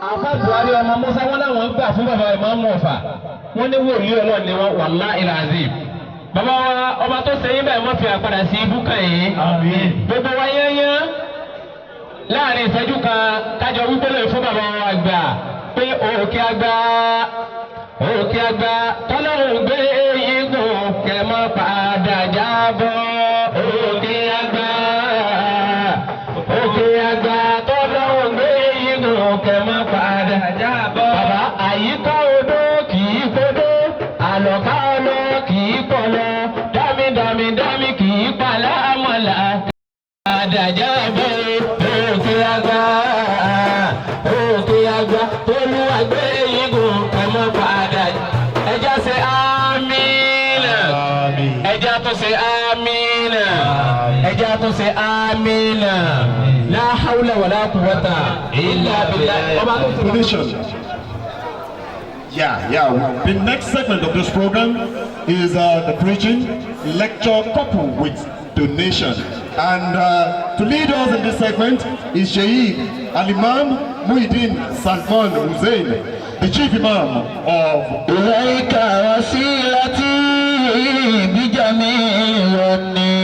Àfa Buhari ọmọ Musa, wọn làwọn gbà fún bàbá Ìmáàmù Ọ̀fà. Wọn ní wòlíì Ọlọ́run ni wọn, wallahi alazim. Bàbá wa, ọba tó ṣe yín báyìí, wọ́n fi àpàdà sí ibú kàn yín. Gbogbo wa yányán, láàrin ìṣẹ́jú kan, kájọ wípé lè fún bàbá wa gbà pé òkè àgbà, òkè àgbà tọ́lọ́run gbé igun kẹmọ́ padà jábọ́. Òkè àgbà, òkè àgbà tọ́lọ́run gbé igun kẹmọ́ padà jábọ́. Bàbá, àyíká odó kì í kodó, àlọ́ká ọlọ́ kì í pọ̀lọ́, dámídámí dámí kì í palá àmọ́là padà jábọ́. Òkè àgbà, òkè àgbà tolúwa gbé igun kẹmọ́ padà. Ẹja ṣe amínà, ẹja tó ṣe amínà, ẹja tó ṣe amínà. La hawla wala quwwata illa billah. Ọba tó ṣe. Donation. Yeah. The next segment of this program is the preaching lecture coupled with donation. And to lead us in this segment is Sheikh Al-Imam Muhyiddin Salman Hussein, the Chief Imam of إليك وسيلتي بجميع ظني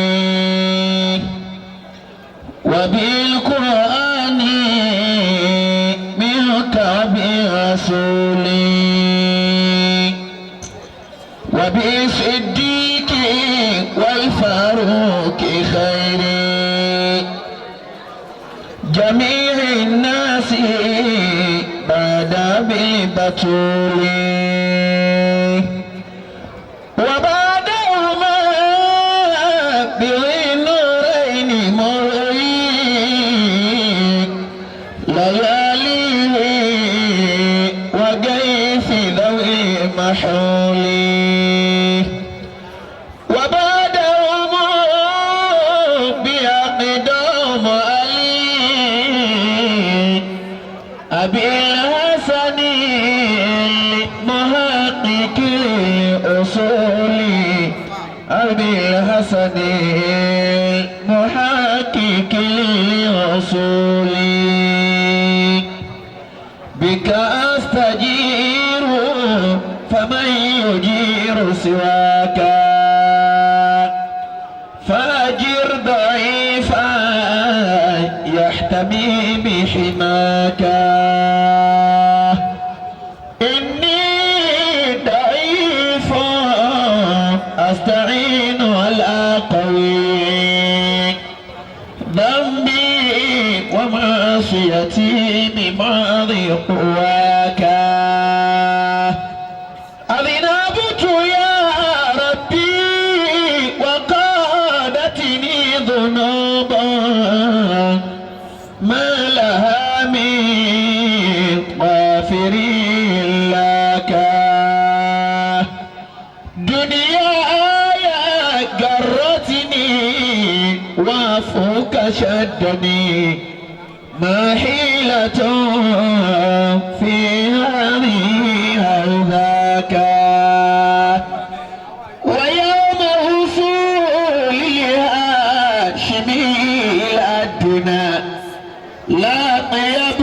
وبالقرآن منك وبرسولي وبصديق والفاروق خير جميع الناس بعد بالبتول وبعدهما بذي النورين مرئي ليالي وجيف ذوي محول وبعدهم بأقدام علي أبي الحسن المحقق الأصول، أبي الحسن المحقق الأصول. بك أستجير، فمن يجير سواك؟ فأجر ضعيفا يحتمي بحماك. إني ضعيف أستعين على قوي ذنبي ومعصيتي بماضي قواك. أذنبت يا ربي وقادتني ذنوبا ما لها من غافر لك. دنياي غرتني وفوك شدني، ما حيلة في هذه أو ذاك. ويوم وصول الهاشمي الأدنى لا طيب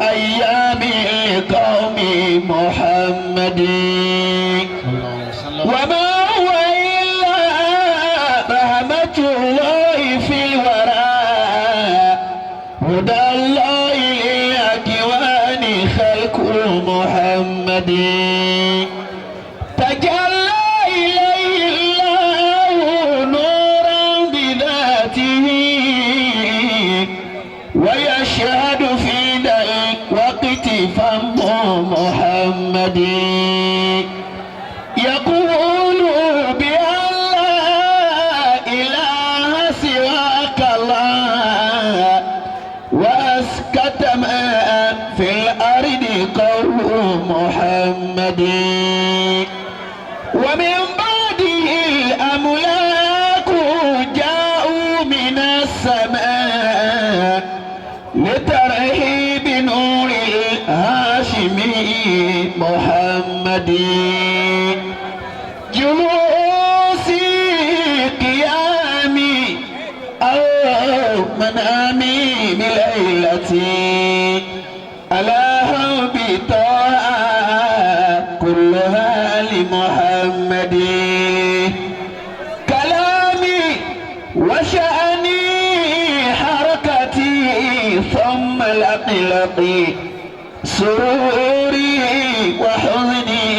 أيام القوم محمد، وما هو إلا رحمة الله في الورى، هدى الله للأكوان خلق محمد. تجلى إليه الله نورا بذاته، ويشهد في ذا الوقت فم محمد يقول بأن لا إله سواك الله، وأسكت ما في الأرض قول محمد. ومن بعده الأملاك جاءوا من السماء لترحيب نور الهاشمي محمد. جلوسي، قيامي أو منامي بليلتي على طه كلها لمحمد. كلامي وشأني حركتي ثم الأقلق سروري وحزني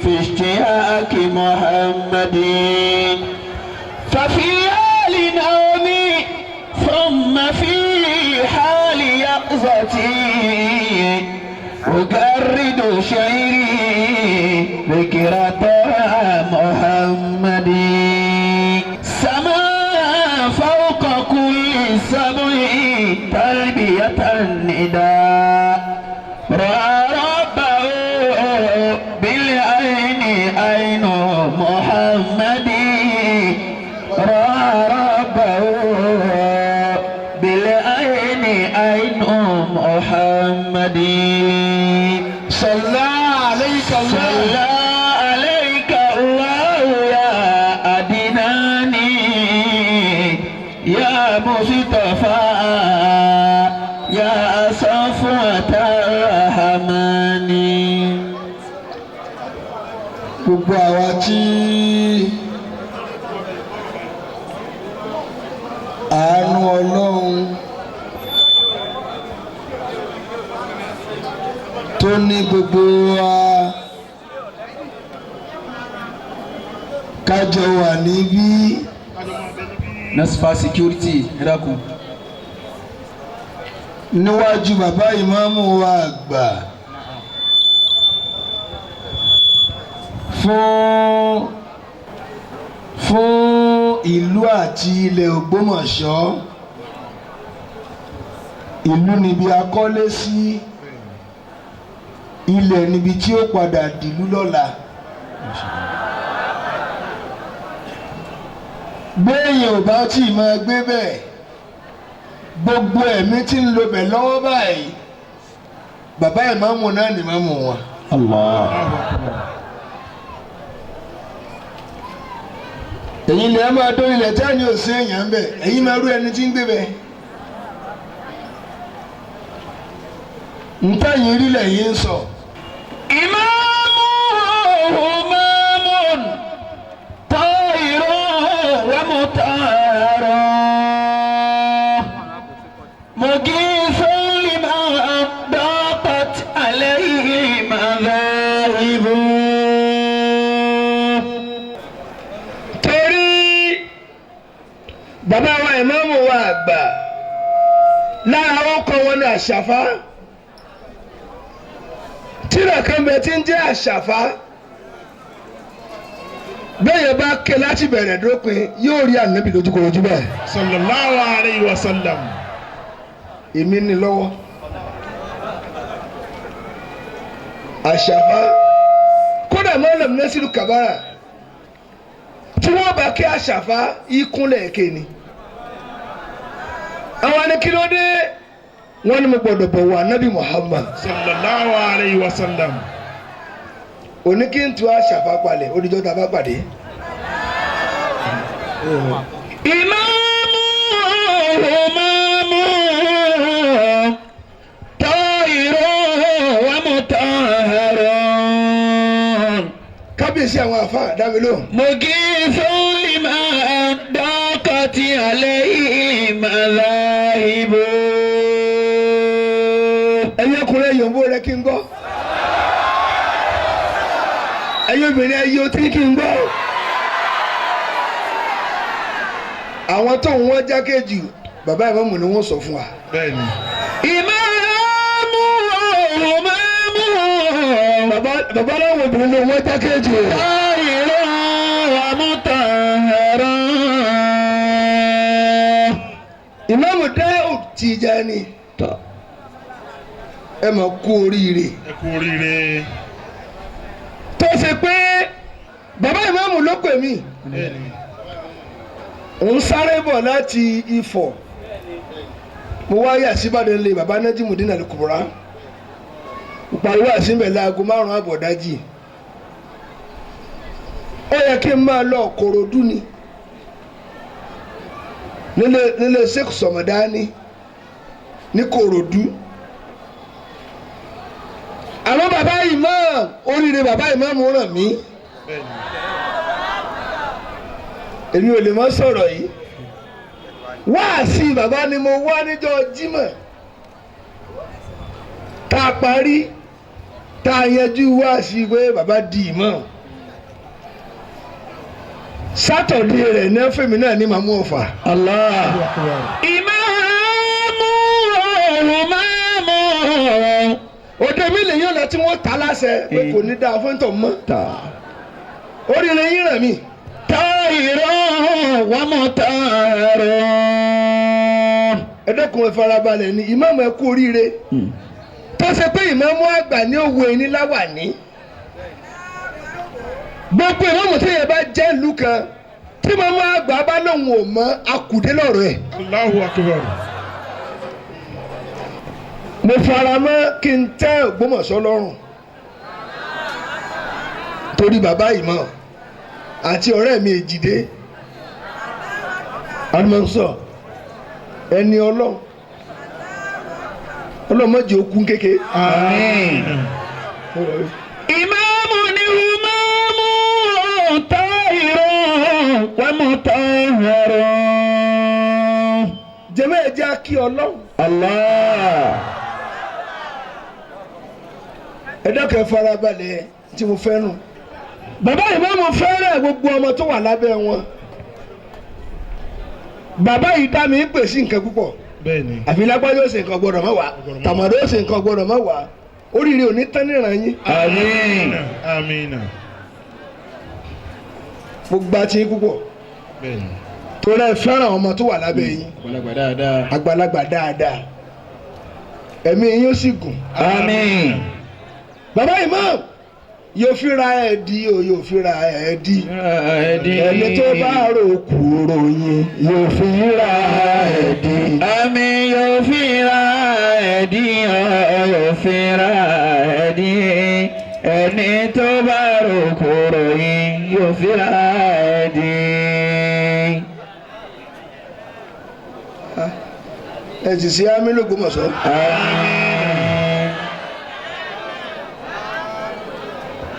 في اشتياق محمد. ففي حال نومي ثم في حال يقظتي أجرد شعري ذكرى محمد. سما فوق كل سبع تلبية النداء رأى ربه بالعين عين محمد. رأى ربه بالعين عين محمد. صلى عليك الله. صلى عليك الله يا أدناني يا مصطفى يا صفوة الرحمن. Gbogbo àwa tí àánú Ọlọ́run tó ní gbogbo wa kájọ wà níbí. NASFA security, ẹ dákun. Níwájú bàbá ìmáàmù wa àgbà fún ìlú àti ilẹ̀ Ògbómọ̀ṣọ́, ìlú níbi akọ́lé sí, ilẹ̀ níbi tí ó padà dìlú lọ́la. Béèyàn ò bá tí ì máa gbé bẹ́ẹ̀, gbogbo ẹ̀mí tí ń lo bẹ̀ lọ́wọ́ báyìí, bàbá ìmáàmù náà ni ìmáàmù wọn. Ẹ̀yin lè máa dó ilẹ̀ tí àní ò sí èèyàn ń bẹ̀, ẹ̀yin máa rú ẹni tí ń gbé bẹ̀. Ntẹ́yìn rí lẹ́yìn ń sọ. إمام همام طاهر ومطهر مجيث لمن ضاقت عليه مذاهب. Torí bàbá wa ìmáàmù wa àgbà lára ọkọ wọn ní àṣàfà, tíra kan bẹ tí ń jẹ́ àṣàfà, bẹ́ẹ̀ yẹn bá ké láti bẹ̀rẹ̀ dópin yóò rí ànábì lójúkorojú bẹ́ẹ̀. Sallallahu alayhi wa sallam. Èmi ní lọ́wọ́ àṣàfà, kódà mọ́lẹ̀mú nẹ́sìlú kàbára tí wọ́n bá ké àṣàfà ikúnlẹ̀ èké ni. Àwọn ni kí ló dé, wọ́n ní mo gbọ́dọ̀ bọ̀wọ̀ ànábì Muhammad. Sallallahu alayhi wa sallam. Òní kí n tu àṣàfà palẹ̀ oníjọ́ tá a bá pàdé. إمام همام طاهر ومطهر Kábíyèsí àwọn àfa dámi lóhùn. مجيث لمن ضاقت عليه مذاهب. Ẹ̀yin ọkùnrin ẹ̀yọ̀ ń bó rẹ kí n gbọ́. Ẹ̀yin obìnrin ẹ̀yọ̀ tí kí n gbọ́. Àwọn tó ń wọ́n jákèjì bàbá ìmáàmù ni wọ́n sọ fún wa. Bẹ́ẹ̀ni. إمام همام Bàbá láwọn obìnrin ló wọ́n jákèjì. طاهر ومطهر. Ìmáàmù Dáúdù Tìjàní, ẹ mà kú oríire. Ẹ kú oríire. Tó ṣe pé bàbá ìmáàmù ló pè mí. Bẹ́ẹ̀ni. Ń sáré bọ̀ láti Ifọ̀, mo wá yà síbàdàn lé bàbá Nájímùdín Al-Kubra, mo pariwo àsìnbẹ̀ láago 5 àbọ̀dájì. Ó yẹ kí n máa lọ Kòròdú ni nílé Sheikh Sọmọdání ní Kòròdú. Àmọ́ bàbá imam oríire bàbá imam ràn mí. Èmi ò lè mọ́ sọ̀rọ̀ yìí. Wáàsí bàbá ni mo wá níjọ́ Jímọ̀. Tá a parí tá a yanjú wáàsí pé bàbá di imam. Sátọ̀dé rẹ̀ ní ẹ́fẹ̀mí náà ní màmú ọ̀fà. Allah. Ìmáàmù ìmáàmù. Òde mi lè yàn lọ tí wọ́n ta láṣẹ pé kò ní dáa fún tọ̀ mọ́. Oríire yín ràn mí. Táyìrọ̀ wà mọ̀ tààrọ̀. Ẹ dẹ́kun ẹ farabalẹ̀ ni ìmáàmù ẹ kú oríire. Tó ṣe pé ìmáàmù àgbà ní òwò ẹni láwàní. Gbogbo ìmáàmù tí yẹn bá jẹ́ ìlú kan tí ìmáàmù àgbà bá lóun ò mọ̀ akùdé lọ́rọ̀ ẹ̀. Allahu akbar. Mo fara mọ́ kí n tẹ́ Ògbómọ̀ṣọ́ lọ́rùn torí bàbá ìmọ̀ àti ọ̀rẹ́ mi Èjìdé alimọ̀sọ ẹni ọlọ́run ọlọ́mọdé okun kéke. Àmín. Ìmáàmù ni ìmáàmù táyìrọ̀ wà mọ̀ tààrọ̀. Jẹ́mọ́ ẹ jẹ́ kí ọlọ́run. Allah. Ẹ dákun ẹ farabalẹ̀ tí mo fẹ́ràn. Bàbá ìmáàmù fẹ́ràn gbogbo ọmọ tó wà lábẹ́ wọn. Bàbá yìí dá mi ń pè sí nǹkan púpọ̀. Bẹ́ẹ̀ni. Àfi lágbájá ó ṣe nǹkan gbọ́dọ̀ mọ́ wá, tàmọ̀dó ó ṣe nǹkan gbọ́dọ̀ mọ́ wá. Oríire ò ní tán níran yín. Àmín. Àmín. Mo gba tí yín púpọ̀. Bẹ́ẹ̀ni. Torí ẹ fẹ́ràn ọmọ tó wà lábẹ́ yín. Àgbàlagbà dáadáa. Àgbàlagbà dáadáa. Ẹ̀mí yín ó sì gùn. Àmín. Bàbá imam yóò fi ra ẹ̀ di o, yóò fi ra ẹ̀ di. Ẹni tó bá rò kúrò yín yóò fi ra ẹ̀ di. Àmín yóò fi ra ẹ̀dí yóò fi ra ẹ̀dí. Ẹni tó bá rò kúrò yín yóò fi ra ẹ̀dí. Ẹ sì ṣe àmì l'Ògbómọ̀ṣọ́.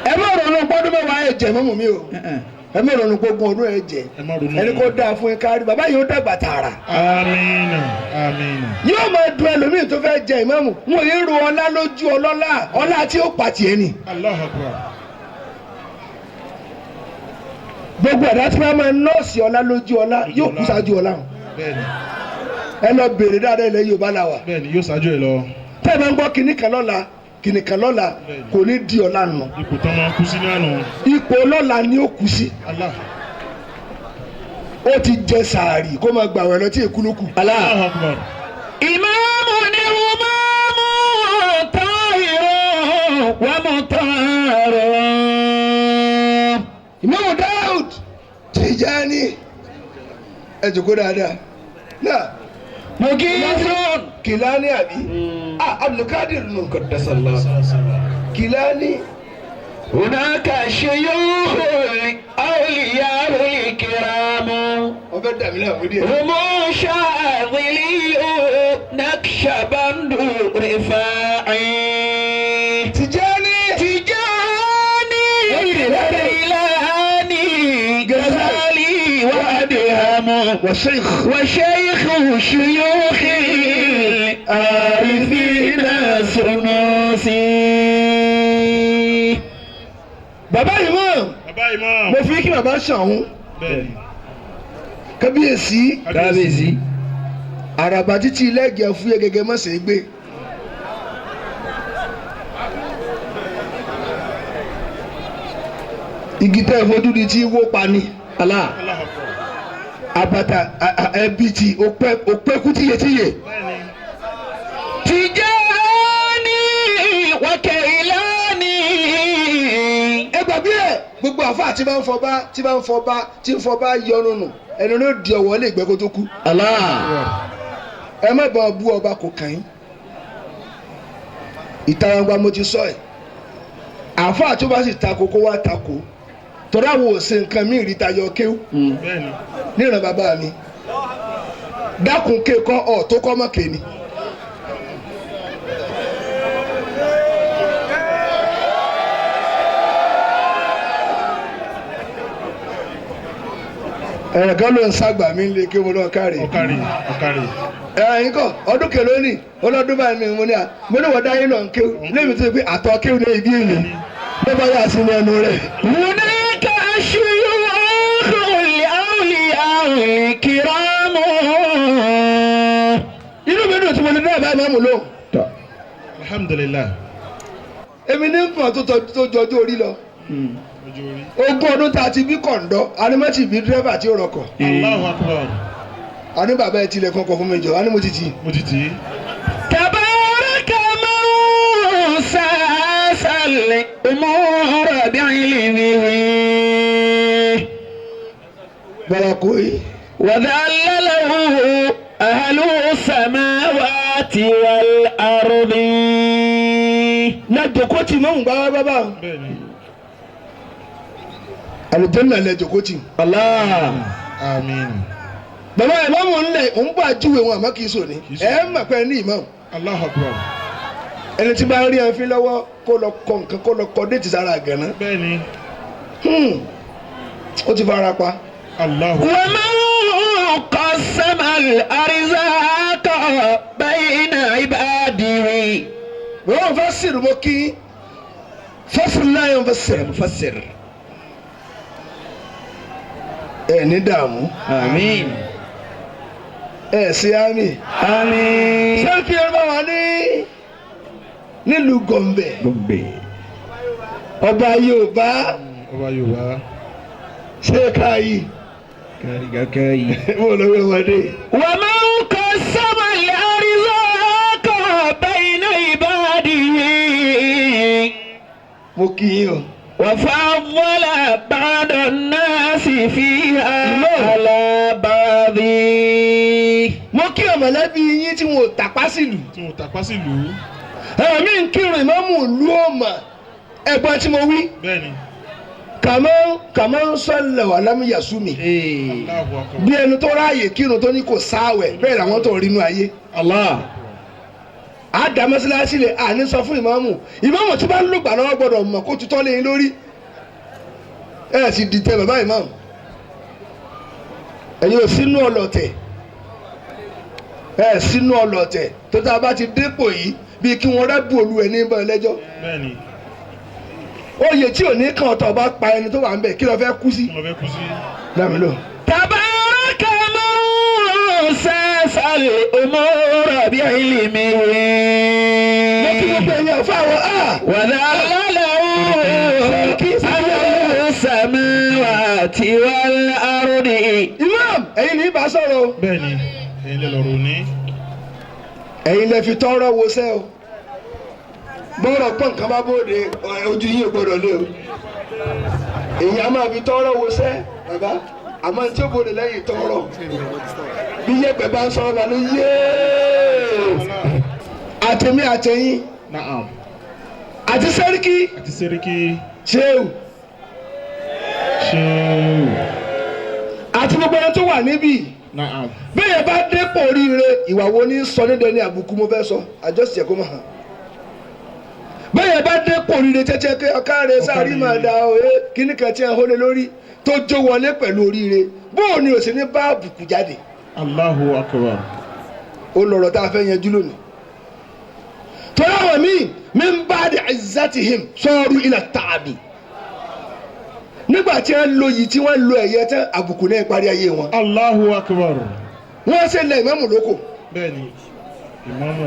Ẹ má ronú pọ́dún mẹ́wàá ẹ jẹ mọ́mọ́ mi o. Ẹ má ronú gbogbo ọdún ẹ jẹ. Ẹ má ronú. Ẹni kò dáa fún ẹ kárí bàbá yìí ó dàgbà tààrà. Àmín. Àmín. Yóò máa dùn ẹlòmíì tó fẹ́ jẹ ìmáàmù. Wọn yìí ro ọlá lójú ọlọ́lá ọlá tí ó pàtì ẹni. Allahu akbar. Gbogbo ẹ̀dá tí wọ́n máa nọ́ọ̀sì ọlá lójú ọlá yóò kú sáájú ọlá wọn. Bẹ́ẹ̀ni. Ẹ lọ bèrè dáadáa ilẹ̀ Yorùbá la wà. Bẹ́ẹ̀ni yóò ṣáájú ẹ lọ. Tẹ́ ẹ máa ń gbọ́ kinní kan lọ́la kinní kan lọ́la kò ní di ọ̀la nù. Ipò tán máa ń kú sí ní àná. Ipò lọ́la ni ó kú sí. Allah. Ó ti jẹ sàárì kó máa gbàwẹ̀ lọ tí èkú ló kù. Allahu akbar. Ìmáàmù ni ìmáàmù táyìrọ̀ wà mọ̀ tààrọ̀. Ìmáàmù Dáúd Tìjání ẹ jòkó dáadáa. Náà Mugizun. Kìláni àbí? Ah Abdulkadir nù. Kìláni. Hunaka shuyukhul awliyaul kiram. Ọbẹ̀ dàmí láàmú díẹ̀. هم شاذلي نقشبند رفاعي Tìjání. تجاني كيلاني غزالي وأدهم وشيخ وشيخ شيوخ العارفين السنوسي. Bàbá Imam Bàbá imam. mo fi kí bàbá ṣàwọn Bẹ́ẹ̀ni. kábíyèsí Kábíyèsí. àràbà títí ilé-ẹ̀gẹ́ fúyẹ́ gẹ́gẹ́ mọ̀ sí gbé. Igi tẹ́ ẹ fojú di tí wó pa ni. Allah. Allahu akbar. Àbàtà ẹbí tí òpẹ́ kú tíyetíye. Bẹ́ẹ̀ni. Tijani wa Kailani. Ẹ gbàgbé ẹ gbogbo àfa tí bá ń fọba tí bá ń fọba tí ń fọba yọnu nù ẹni ló di ọwọ́ lè gbẹ́ kó tó kú. Allah. Ẹ má bá bú ọba kò kàn yín. Ìta gbangba mo ti sọ ẹ. Àfa tó bá sì takò kó wá takò. Tọ́lá àwọn ò ṣe nǹkan mí ìrìta yọ kéwú Bẹ́ẹ̀ni. níran bàbá mi. Dákun ké kọ́ ọ̀ tó kọ́ mọ́ kéènì. Ẹ̀rẹ̀kan ló ń ságbà mí lé kí mo lọ kárí. Ọ̀kàrí ọ̀kàrí. Ẹ̀yin kọ́ ọdún kẹlẹ́ ní ọlọ́dún báyìí ni mo ní à mo ní wọ́n dáyé lọ ń kéwù lémi tó pé àtọ́ kéwù ní ibi èmi ló bá yà sí ní ẹnu rẹ̀. هناك شيوخ الأولياء الكرام. Inú mi dùn tí mo ní bẹ́ẹ̀ bá máa mú lò. Alhamdulillah. Èmi ní nǹkan tó jọjú orí lọ. Ojú orí. Ogún ọdún tá a ti bí kọ̀ǹdọ́ anímọ̀tì bí dírẹ́fà tí ó rọkọ̀. Allahu akbar. Àní bàbá ẹ tilẹ̀ kọ̀ọ̀kan fún mi jọ àní mo ti tì í. Mo ti tì í. تبارك من ساس الأمور بعلمه. Bàbá kò yí. وذلله أهل السماوات والأرض. Lẹ́jọ̀kọ́ tì mọ́ ń gbá bábá. Bẹ́ẹ̀ni. Àlùjànnà lẹ́jọ̀kọ́ tì. Allah. Àmín. Bàbá ìmáàmù ńlẹ̀ ń bá júwe wọn àmọ́ kì í sòní. Ẹ mọ̀ pé ní ìmáàmù. Allahu akbar. Ẹni tí bá ń rí ẹnfín lọ́wọ́ kó lọ kọ nǹkan kó lọ kọ déètì sára àgànná. Bẹ́ẹ̀ni. Ó ti fara pa. Allahu. ومن قسم الأرزاق بين عباده. Bàbá wọn fẹ́ sírù mọ́ kí fọ́sùn láyọ̀ ń fẹ́ sírù. مفسر. Ẹ ní dààmú. آمين. Ẹ sí àmì. آمين. Ṣé kí ẹ bá wà ní nílùú Gọ̀m̀bẹ̀? Ọba Yorùbá Ọba Yorùbá. ṣé káyì? Mo lọ wí ọmọdé. ومن قسم الأرزاق بين عباده. Mo kí yín o. وفضل بعض الناس فيها على بعض. Mo kí ọmọlẹ́bí yín tí wọn ò tàpá sílùú. Tí mo tàpá sí lù ú. Ẹ̀rọ mi ń kírun ìmáàmù ìlú ọ̀mà ẹ̀gbọ́n tí mo wí. Bẹ́ẹ̀ni. Kàmọ́ ń sọ̀lẹ̀ wà lámúyàsú mi. Allahu akbar. Bí ẹni tó ráàyè kírun tó ní kò sáwẹ̀ bẹ́ẹ̀ làwọn tó rí inú ayé. Allah. Àdá mọ́sálásí lè àní sọ fún ìmáàmù. Ìmáàmù tí bá ń lùgbà lọ́wọ́ gbọ́dọ̀ mọ̀ kó tutọ́ lé yín lórí. Ẹ sì dìtẹ̀ bàbá ìmáàmù. Ẹ̀yin ò sínú ọlọ̀tẹ̀. Ẹ sínú ọlọ̀tẹ̀ tó tá a bá ti dépò yìí bíi kí wọ́n rẹ́bù olú ẹ̀ ní ìbọn ẹlẹ́jọ́. Bẹ́ẹ̀ni. Oyè tí ò ní kàn ọ̀tọ̀ bá pa ẹni tó wà ń bẹ̀ kí ló fẹ́ kú sí. Kí ló fẹ́ kú sí? Dámi lò. تبارك من ساس الأمور بعلمه. Mo kí gbogbo ẹ̀yin àfa àwọn a. وذلله أهل السماوات والأرض. Imam ẹ̀yin ní ibà sọ̀rọ̀ o. Bẹ́ẹ̀ni. Ẹ̀yin lè lọ́rọ̀ ní. Ẹ̀yin lẹ fi tọrọ wo sẹ́ o. Bọ́rọ̀ pọ̀ nǹkan bá bóde ojú yín ò gbọ́dọ̀ lé o. Èyí á máa fi tọrọ wo sẹ́ bàbá àmọ́ tí ó bóde lẹ́yìn tọrọ. Bí yẹ̀pẹ̀ bá ń sọ̀rọ̀ bá ní yéé. Àtẹ̀mí àtẹ̀yìn Naam. àti sẹ́ríkì Àti Sẹ́ríkì. ṣéwù Ṣéwù. àti gbogbo ẹni tó wà níbí. Naam. Bẹ́ẹ̀ bá dépò oríire ìwà wo ní sọ ní dẹni àbùkù mo fẹ́ sọ àjọṣe ẹ̀kọ́ máa hàn. Bẹ́ẹ̀ bá dépò oríire tẹ́tẹ́ pé ọ̀kàrẹ̀ sáré máa da òye kíní kan tí ẹ hólé lórí tó jó wọlé pẹ̀lú oríire bóò ni ò sí ní bá àbùkù jáde. Allahu akbar. Ó lọ̀rọ̀ tá a fẹ́ yanjú lónìí. Torí àwọn míì min ba'di izzatihim saru ila ta'abi. Nígbà tí wọ́n lo yìí tí wọ́n lo ẹ̀yẹ tán àbùkù náà parí ayé wọn. Allahu akbar. Wọ́n ṣe lẹ ìmáàmù lóko. Bẹ́ẹ̀ni. Ìmáàmù.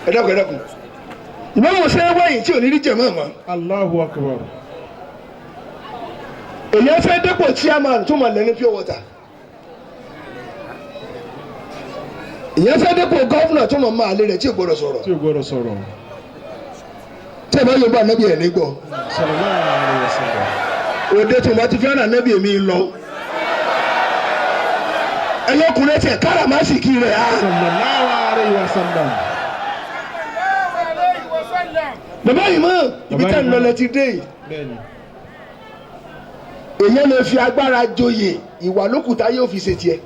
Ẹ dákun ẹ dákun. Ìmáàmù ṣe é wáyé tí ò ní rí jẹ̀mọ́ mọ́. Allahu akbar. Èyàn fẹ́ dépò chairman tó mọ̀ lẹ́ni pure water. Èyàn fẹ́ dépò gọ́vnà tó mọ̀ máa lé rẹ̀ tí ò gbọ́dọ̀ sọ̀rọ̀. Tí o gbọ́dọ̀ sọ̀rọ̀. Tí ẹ bá yóò bá ànábì ẹ̀ ní gbọ́. Sallallahu alaihi wasallam. Òde tó bá ti fẹ́ràn ànábì èmi lọ. Ẹyọkùnrin tiẹ̀ káràmásìkì rẹ̀ á. Sallallahu alaihi wasallam. Bàbá yìí mọ̀ ibi tẹ́ ń lọ lẹ ti dé yìí. Bẹ́ẹ̀ni. Èyàn lè fi agbára joyè ìwà lókùtà yóò fi ṣe tiẹ̀.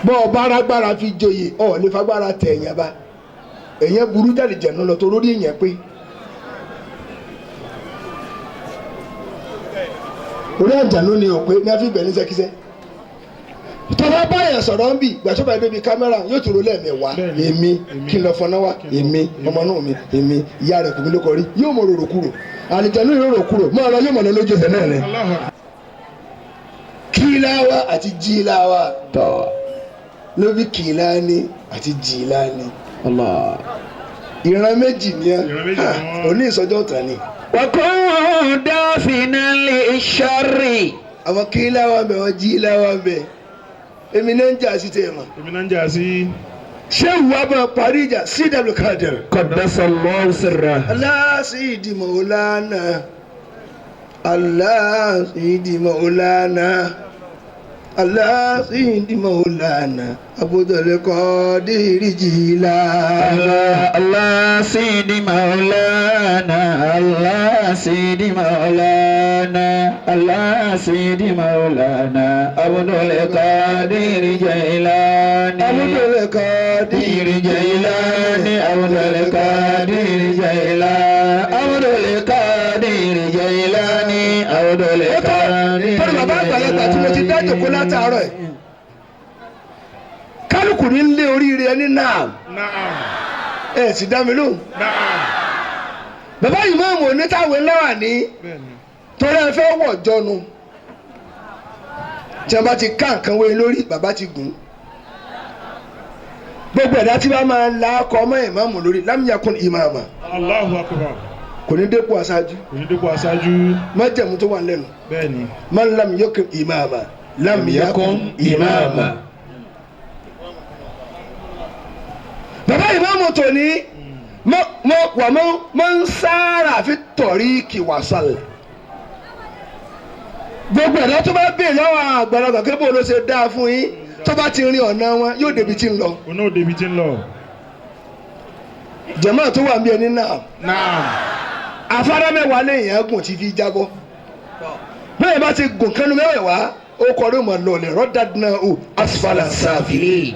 Bọ́ ọ bá arágbára fi joyè ọ̀ lè fagbára tẹ̀ èèyàn bá. Èèyàn burú jáde jẹ̀nu lọ tó lórí èèyàn pé. Orí àjànú ni ò pé ní a fi gbẹ̀ ní sẹ́kísẹ́. Tọ́lá báyà sọ̀rọ̀ ń bì gbàtọ́ bá débi kámẹ́rà yóò tún rolẹ̀ mẹ́wàá. Èmi kí n lọ fọná wá, èmi ọmọ náà mi, èmi ìyá rẹ̀ kò mí ló kọrí. Yóò mọ rorò kúrò. Àlìjànú yóò rorò kúrò. Máa lọ yóò mọ̀ lọ lójú ẹsẹ̀ náà ni. Kíláwá àti jíláwá. Tọ́. Lóbi kìláni àti jìláni. Allah. Ìran méjì ni ẹ. Ìran méjì ni wọ́n. Òní ìsọjọ́ tán ni. وكن دافنا للشر. Àwọn kíláwá ń bẹ, àwọn jíláwá ń bẹ. Èmi náà ń jà sí tẹ̀ mọ́. Èmi náà ń jà sí. Ṣé ìwà máa parí ìjà CW Kadir? قدس الله سره. Allah Sidi Maulana. Allah Sidi Maulana. Allah Sidi Maulana. Abdul Qadir Jilani. الله الله سيدي مولانا الله سيدي مولانا الله سيدي مولانا عبد القادر جيلاني Abdul Qadir جيلاني عبد القادر جيلاني عبد القادر جيلاني عبد القادر Tọ́lú bàbá àgbàlagbà tí mo ti dá jòkó látàárọ̀ ẹ̀. Kálukú ní lé oríire ẹni náà. Naam. Ẹ sì dá mi lóhùn. Naam. Bàbá ìmáàmù onítàwé láwà ní Bẹ́ẹ̀ni. torí ẹ fẹ́ wọ̀ jọnu. Tí wọ́n bá ti ká nǹkan wé lórí, bàbá ti gùn. Gbogbo ẹ̀dá tí bá máa la ọkọ̀ ọmọ ìmáàmù lórí, lámìyàkùn ìmáàmà. Allahu akbar. Kò ní dépò aṣáájú. Kò ní dépò aṣáájú. Májẹ̀mú tó wà lẹ́nu. Bẹ́ẹ̀ni. Man lam yakun ìmáàmà, lam yakun ìmáàmà. Bàbá ìmáàmù tòní mọ mọ wà mọ mọ ń sára fi tọ̀rí kì wà sálẹ̀. Gbogbo ẹ̀dá tó bá bèè lọ́wọ́ àgbàlagbà pé bó ló ṣe dáa fún yín tó bá ti rin ọ̀nà wọn yóò débi tí ń lọ. Òun náà débi tí ń lọ. Jàmáà tó wà ń bí ẹni náà Naam. afárá mẹ́wàá lẹ́yìn gùn ti fi jábọ́. Bẹ́ẹ̀ bá ti gùn kánú mẹ́wàá ó kọ́ ló mọ̀ lọ́lẹ̀ rọ́dàdínà o asfala sáfìlì.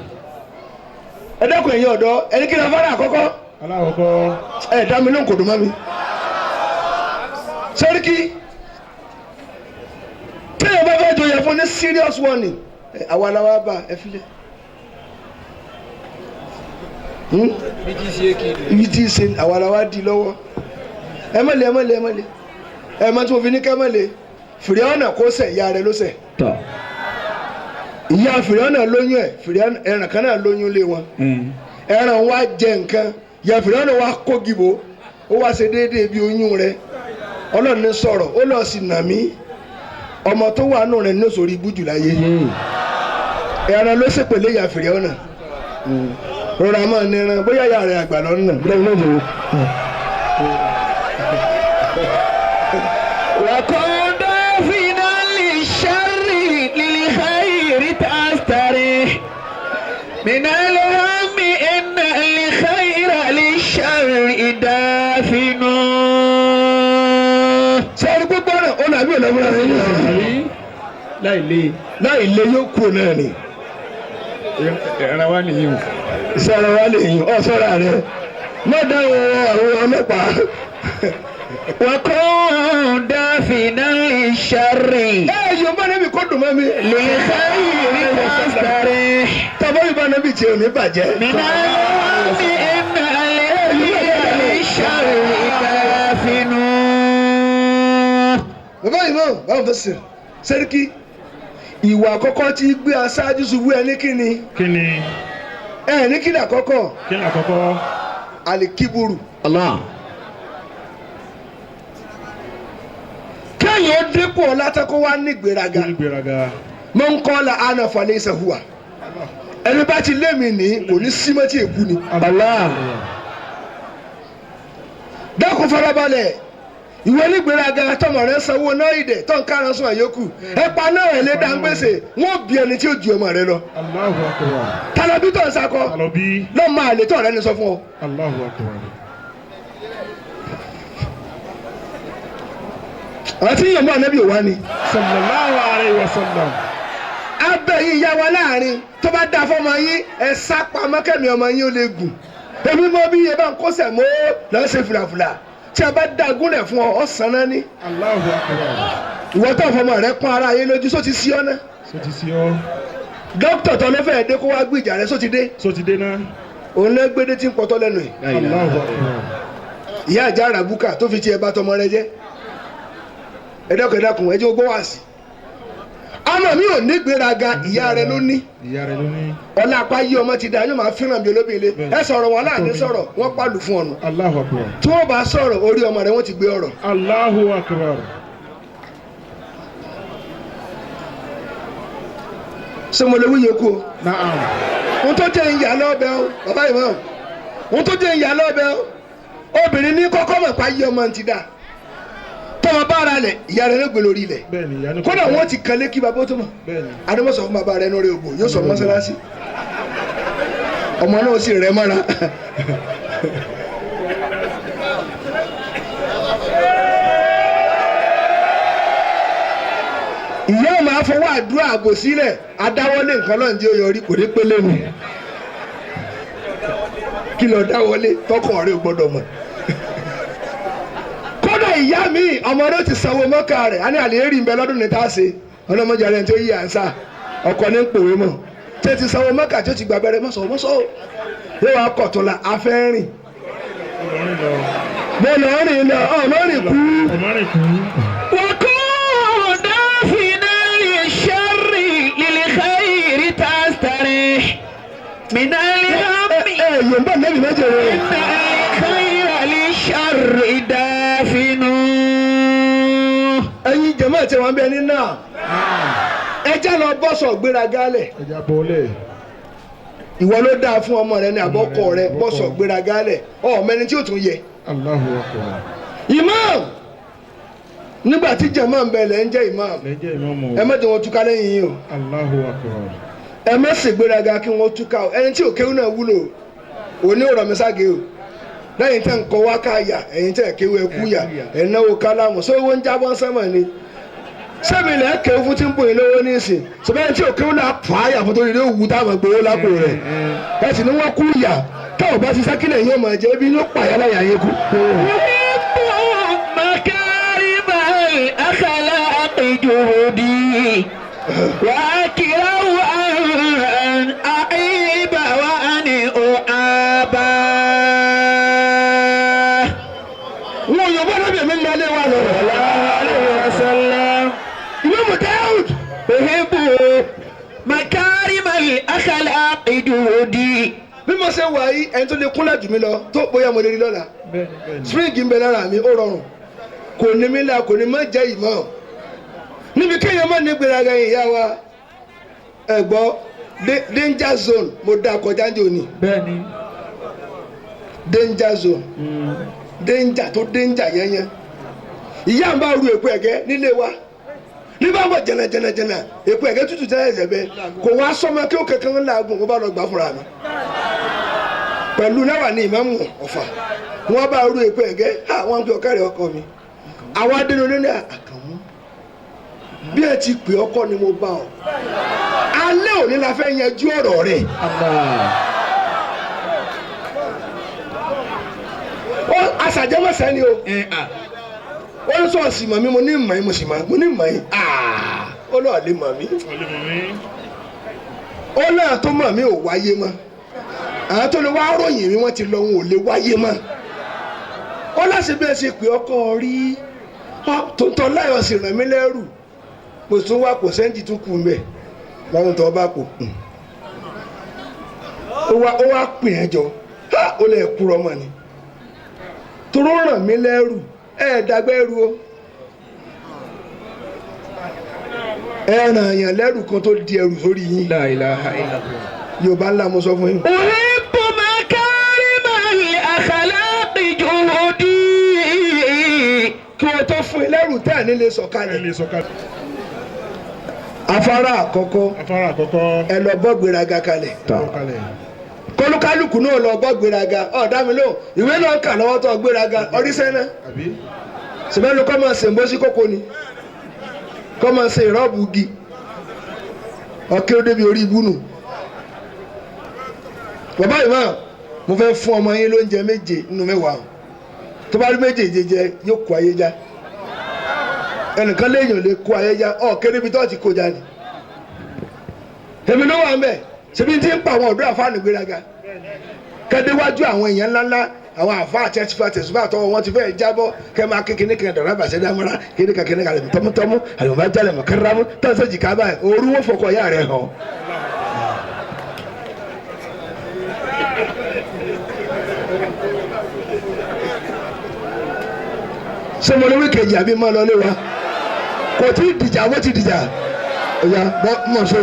Ẹ dákun ẹ̀yin ọ̀dọ́ ẹni kí ni afárá àkọ́kọ́? Alákọ̀ọ́kọ́. Ẹ dá mi lóhùn kò dùn mọ́ mi. Sẹ́ríkì téèyàn bá fẹ́ joyè fún ní serious warning àwa la wá bá ẹ filẹ̀. Ibi tí í ṣe àwa la wá di lọ́wọ́. Ẹ má lé ẹ má lé ẹ má lé ẹ má tí mo fi ní ká má lé. Fìrìhánà kó sẹ̀ ìyá rẹ̀ ló sẹ̀. Tọ́. Ìyá fìrìhánà lóyún ẹ̀ fìrìhánà ẹran kan náà lóyún lé wọn. Ẹran wa jẹ nǹkan ìyá fìrìhánà wa kó gìbò ó wá ṣe déédéé bí oyún rẹ̀. Ọlọ́run ní sọ̀rọ̀ ó lọ sí nà mí ọmọ tó wà nù rẹ̀ ní sórí ibú jù láyé. Ẹran ló ṣèpèlé ìyá fìrìhánà. Rọra máa níran bóyá ìyá rẹ̀ àgbà lọ́nà. وكن دافنا للشر للخير تستريح من الهم إن الخير للشر دافن. Sẹ́ẹ̀rì gbogbo ọ̀nà ó làbí ọ̀làmúra rẹ̀ yìí. Láì lé. Láì lé yóò kúrò náà ni. Ẹran wa nìyí o. Sọ̀rọ̀ wa lè yìn ọ́ sọ̀rọ̀ rẹ̀. Má dáhùn àwọn ọlọ́pàá. وكن دافنا للشر Ẹ yóò bá níbi kó dùn mọ́ mi. للخير تستريح Tàbá yóò bá níbi tí ò ní bàjẹ́. من الهم إن الخير للشر دافن. Bàbá yìí mọ̀ báwo fẹ́ sè Sẹ́ríkì ìwà àkọ́kọ́ tí gbé aṣáájú ṣubú ẹ ní kíni Kí ni? ẹ ní kíni àkọ́kọ́ Kí ni àkọ́kọ́? àlìkíburù. الله. Kéèyàn ó dínkù ọ̀la tẹ́kọ̀ wá ní ìgbéraga. Kí ni gbéraga? Mọ̀ ń kọ́ la ana falẹ̀ ìṣẹ̀hùwà. Ẹni bá ti lé mi ní kò ní símọ́tì èkú ni. Allah. Dákun farabalẹ̀ ìwé onígbéraga tọmọ rẹ sanwó náà ìdẹ tó ń kárán sún àyókù ẹ pa náà ẹ lé dá ń gbèsè wọn ò bí ẹni tí ó ju ọmọ rẹ lọ. Allahu akbar. Tàlàbí tó ń sakọ Tàlọ́bí. lọ́ọ́ máa lè tọ̀ rẹ ní sọ fún ọ. Allahu akbar. Àti yìnyín ànábì wá ni. Sallallahu alayhi wa sallam. Abẹ́ yìí yá wa láàrin tó bá dáa fọmọ yín ẹ sá pamọ́ kẹ́mi ọmọ yín ó lè gùn. Èmi mọ bí iye bá ń kó sẹ̀ mọ́ lọ́ọ́ ṣe fùlàfùlà. Tí a bá dá gúnlẹ̀ fún ọ, ọ̀sán náà ní. Allahu Akbar. Ìwọ tó fọmọ rẹ pọ́n ara ayé lójú, só ti sí ọ náà. Só ti sí ọ. Dókítà tó ló fẹ́ẹ́ dé kó wá gbìjà rẹ, só ti dé. Só ti dé náà. Òun ló gbédé tí ń pọtọ́ lẹ́nu ẹ̀. Allahu Akbar. Ìyá àjà àràbùkà tó fi tiẹ̀ bá tọmọ rẹ jẹ́. Ẹ dákun ẹ dákun, ẹ jẹ́ gbọ́ wá sí. Ọmọ mi ò ní gbéraga, ìyá rẹ ló ní. Ìyá rẹ ló ní. Ọlá apá yí ọmọ ti da, yóò máa fẹ́ràn bí olóbìnrin lé. Ẹ sọ̀rọ̀ wọn láàánú sọ̀rọ̀, wọ́n pàlù fún ọ̀nà. Allahu Akbar. Tí wọ́n bá sọ̀rọ̀, orí ọmọ rẹ wọ́n ti gbé ọ̀rọ̀. Allahu Akbar. Ṣé mo lè wí yòókù o? Naam. Ohun tó jẹ́ ìyá lọ́bẹ̀ o, bàbá ìmọ̀. Ohun tó jẹ́ ìyá lọ́bẹ̀ o, obìnrin ní kọ́kọ́ mọ̀ pa yí ọmọ ti da. Tọ́mọ bá ara lẹ̀, ìyá rẹ ló gbé lórí ilẹ̀. Bẹ́ẹ̀ni, ìyá ní. Kódà wọ́n ti kan lé kí bàbá tó mọ̀. Bẹ́ẹ̀ni. Adémọ̀sọ̀ fún bàbá rẹ lórí ògbò, yóò sọ mọ́sálásí. Ọmọ náà sì rẹ mọ́ra. Ìyá ọ̀ máa fọwọ́ àdúrà àbò sílẹ̀, adáwọlé nǹkan lọ́n jẹ́ oyọrí kò ní pélé mi. Kí lọ dáwọlé tọkọ rẹ ò gbọdọ̀ mọ̀. Kódà ìyá mi ọmọ rẹ ti sanwó mọ́kà rẹ̀, á ní àlè rí nbẹ lọ́dún ní tá a ṣe. Ọlọ́mọdé rẹ̀ tí ó yí ànsá ọkọ ní pòwe mọ̀. Tí ó ti sanwó mọ́kà tí ó ti gba abẹ́rẹ́ mọ́sọ̀ mọ́sọ̀ yóò wá kọ̀ tó la afẹ́ rìn. Mo lọ rìn lọ, ọmọ rìn kú. Ọmọ rìn kú. من الهم Yorùbá nẹ́bí méje rẹ̀. إن الخير للشر دافن. Ẹ̀yin jẹ̀mọ́ àti wọn bẹ ní náà. Ẹ já lọ bọ́sọ̀ gbéraga lẹ̀. Ẹ já bọ́lẹ̀. Ìwọ ló dáa fún ọmọ rẹ ní àbọ̀kọ rẹ bọ́sọ̀ gbéraga lẹ̀. Ọmọ ẹni tí ó tún yẹ. Allahu Akbar. Imam nígbà tí jẹ̀mọ́ ń bẹ lẹ́ ń jẹ́ imam. Lẹ́ jẹ́ ìmáàmù. Ẹ má jẹ́ wọn túká lẹ́yìn yín o. Allahu Akbar. Ẹ má ṣègbéraga kí wọ́n túká o. Ẹni tí ò kéwú náà wúlò òní ò rọ̀ mí ságé o. Lẹ́yìn tẹ́ ń kọ́ wá káyà, ẹ̀yin tẹ́ kéwú ẹkú yà, ẹ̀ náwó kálámù, sówó ń jábọ́ sánmọ̀ ni. Sẹ́mi lẹ́ kéwú fún tí ń bòyìn lówó ní ìsìn, sọ́bẹ́ni tí ò kéwú náà fà á yà fún torí ilé òwú táwọn gbowó lápò rẹ̀. Ẹ sì ní wọ́n kú yà, táwọn bá ti sákìlẹ̀ yóò máa jẹ́ bí ló pààyà láyà yín kú. مكارم الأخلاق جهدي وأكره أن أعيب وأن أعاب. Wọn yóò bá lọ́bẹ̀ mi lọ ilé wa lọ. عليه وسلم. Ìmáàmù Dáúd. أحب مكارم الأخلاق جهدي. Bí mo ṣe wà yìí, ẹni tó lè kúnlẹ̀ jù mí lọ tó bóyá mo lè rí lọ́la. Spring ń bẹ lára mi, ó rọrùn. Kò ní mí la, kò ní má jẹ́ ìmọ̀. Níbi kéèyàn má ní gbéraga yìí yá wa. Ẹ gbọ́, danger zone mo dá kọjá ní òní. Bẹ́ẹ̀ni. Danger zone. Danger tó danger yẹnyẹn. Ìyá ń bá ru èpo ẹ̀gẹ́ nílé wa. Ní bá ń bọ̀ jẹnà jẹnà jẹnà, èpo ẹ̀gẹ́ tútù tẹ́lẹ̀ ẹ̀sẹ̀ bẹ́ẹ̀. Kò wá sọ́mọ kí ó kankan ńlá gùn kó bá lọ gbà fúnra mi. Pẹ̀lú náwà ní ìmáàmù Ọ̀fà. Wọ́n bá ru èpo ẹ̀gẹ́, ha wọ́n ń pe ọ̀kẹ́rẹ́ ọkọ mi. Àwọn adélo ní Àkànmú. Bí ẹ ti pè ọkọ ni mo bá ọ. Alẹ́ òní la fẹ́ yanjú ọ̀rọ̀ rẹ̀. Ó aṣàjẹmọ́sẹ́ ni o. Ó ní sọ́ọ̀sì mọ̀ mí, mo ní mọ̀ yín, mo sì mọ̀, mo ní mọ̀ yín. Ó lọ́ọ̀ lè mọ̀ mí. Ó náà tó mọ̀ mí ò wáyé mọ́. Àwọn tó lè wá ròyìn mi wọ́n ti lọ, wọn ò lè wáyé mọ́. Ó láṣẹ bí ẹ ṣe pè ọkọ rí. Tuntun láyọ̀ sì ràn mí lẹ́rù. Mo tún wá kò sẹ́ńtì tún kù mẹ́. Láwọn tó bá kò. Ó wá pè é jọ. Ó lè kúrọ̀ mọ́ ni. Toró ràn mí lẹ́rù. Ẹ dàgbẹ́ ẹrù o. Ẹ ràn yàn lẹ́rù kan tó di ẹrù sórí yín. La ilaha illallah. Yorùbá ńlá mo sọ fún yín. أحب مكارم الأخلاق جهدي. Kí wọ́n tó fún yín lẹ́rù tẹ́ ẹ̀ ní lè sọ̀kalẹ̀. Ẹ lè sọ̀kalẹ̀. Afárá àkọ́kọ́. Afárá àkọ́kọ́. Ẹ lọ bọ́ gbéraga kalẹ̀. Kalẹ̀. Kọlùkálùkù náà lọ bọ́ gbéraga. Ọ̀dà mi lóhùn. Ìwé náà ń kà lọ́wọ́ tó gbéraga. Ọrísẹ́ náà. Sìmẹ́nu kọ́ máa ṣe ń bó sí kókó ni. Kọ́ máa ṣe ìrọ́bù igi. Ọ̀kẹ́ ó débi orí ibú nù. Bàbá ìmáà, mo fẹ́ fún ọmọ yín lóúnjẹ 7 nínú 10. Tó bá rí méjèèjì jẹ yóò kó ayé já. Ẹnìkan léèyàn lè kó ayé já ọ̀ kéré ibi tó ti kó já ni. Èmi ló wà ń bẹ̀ ṣebí tí ń pa àwọn ọ̀dọ́ àfáàní gbéraga. Kẹ́déwájú àwọn èèyàn ńláńlá àwọn àfa àtẹ̀sífà tẹ̀sífà tọwọ́ wọn ti fẹ́ jábọ́ kẹ́ máa kékeré kan dọ̀rọ̀ àbàṣẹ dámọ́ra kékeré kan kékeré kan àlẹ́ tọ́mútọ́mú àlùmọ́ jálẹ̀ mọ́ kẹ́rámú tọ́sẹ̀ jìkà báyìí òru wọn fọkọ̀ ya rẹ̀ hàn. Ṣé mo ní wíkẹ̀jì àbí mọ́ lọ lé wa? Kò tí ì dìjà wọ́n ti dìjà. Ọ̀ya bọ́ mọ̀ so.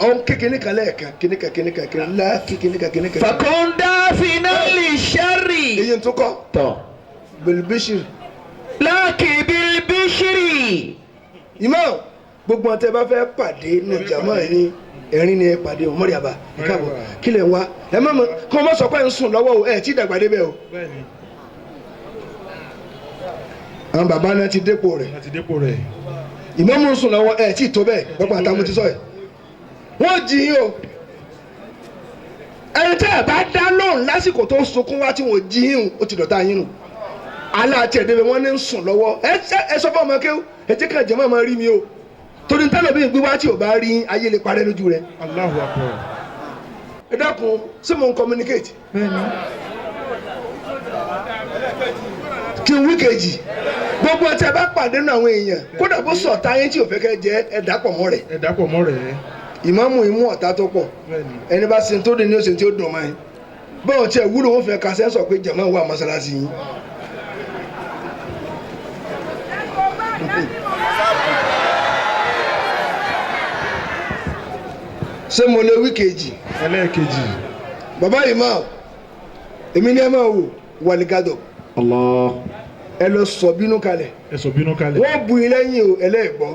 Ọ̀hún kékeré kan lẹ́ẹ̀kan kíní kan kíní kan kíní ńlá kíní kan kíní kan. Fàkóńdà finali sẹ́rì. Èyí tó kọ́. Tọ̀. Bilibishiri. Láàkì bilibishiri. Ìmọ̀ gbogbo ọ̀tẹ̀ bá fẹ́ pàdé nù jàmọ́ ẹ̀ ní ẹ̀rín ni ẹ pàdé o mọ́rí àbá ẹ káàbọ̀ kí lẹ̀ ń wá ẹ má mọ̀ kí wọ́n má sọ pé ẹ ń sùn lọ́wọ́ o ẹ tí dàgbà débẹ̀ o. Àwọn bàbá náà ti dépò rẹ̀. Ìmọ̀ mú sùn lọ́wọ́ ẹ tí tó bẹ́ẹ̀ gbọ́pọ̀ àtàwọn ti sọ ẹ̀. Wọ́n jí yín o ẹni tẹ́ ẹ bá dá lóhùn lásìkò tó ń sunkún wá tí wọ́n jí yín o ti dọ̀tá yín nù aláàtì ẹ̀dẹ́gbẹ̀ wọ́n ní ń sùn lọ́wọ́ ẹ sọ fún ọmọ kéwù ẹ jẹ́ kàn jẹ́ mọ́ rí mi o torí tẹ́lẹ̀ bí gbé wá tí ò bá rí ayé lè parẹ́ lójú rẹ. Allahu Akbar. Ẹ dákun ṣé mo ń communicate. Kí n wí kejì gbogbo ọtí ẹ bá pàdé nínú àwọn èèyàn kódà bó sọ̀tá yín tí ò fẹ́ kẹ́ jẹ́ ẹ dàpọ̀ mọ́ rẹ̀. Ẹ dàpọ̀ mọ́ rẹ̀. Ìmáàmù imú ọ̀tá tó pọ̀ ẹni bá sin tó dùn ní oṣù tí ó dùn máa yín báwọn tí ẹ wúlò wọn fẹ́ ka sẹ́ńsọ̀ pé jàmáà wà mọ́sálásí yín. Ṣé mo lè wí kejì? Ẹlẹ́ẹ̀kejì. Bàbá imam èmi ni ẹ máa wò wàlígàdọ̀. Allah. Ẹ lọ sọ bínú kalẹ̀. Ẹ sọ bínú kalẹ̀. Wọ́n bu yín lẹ́yìn o ẹlẹ́ẹ̀gbọ́.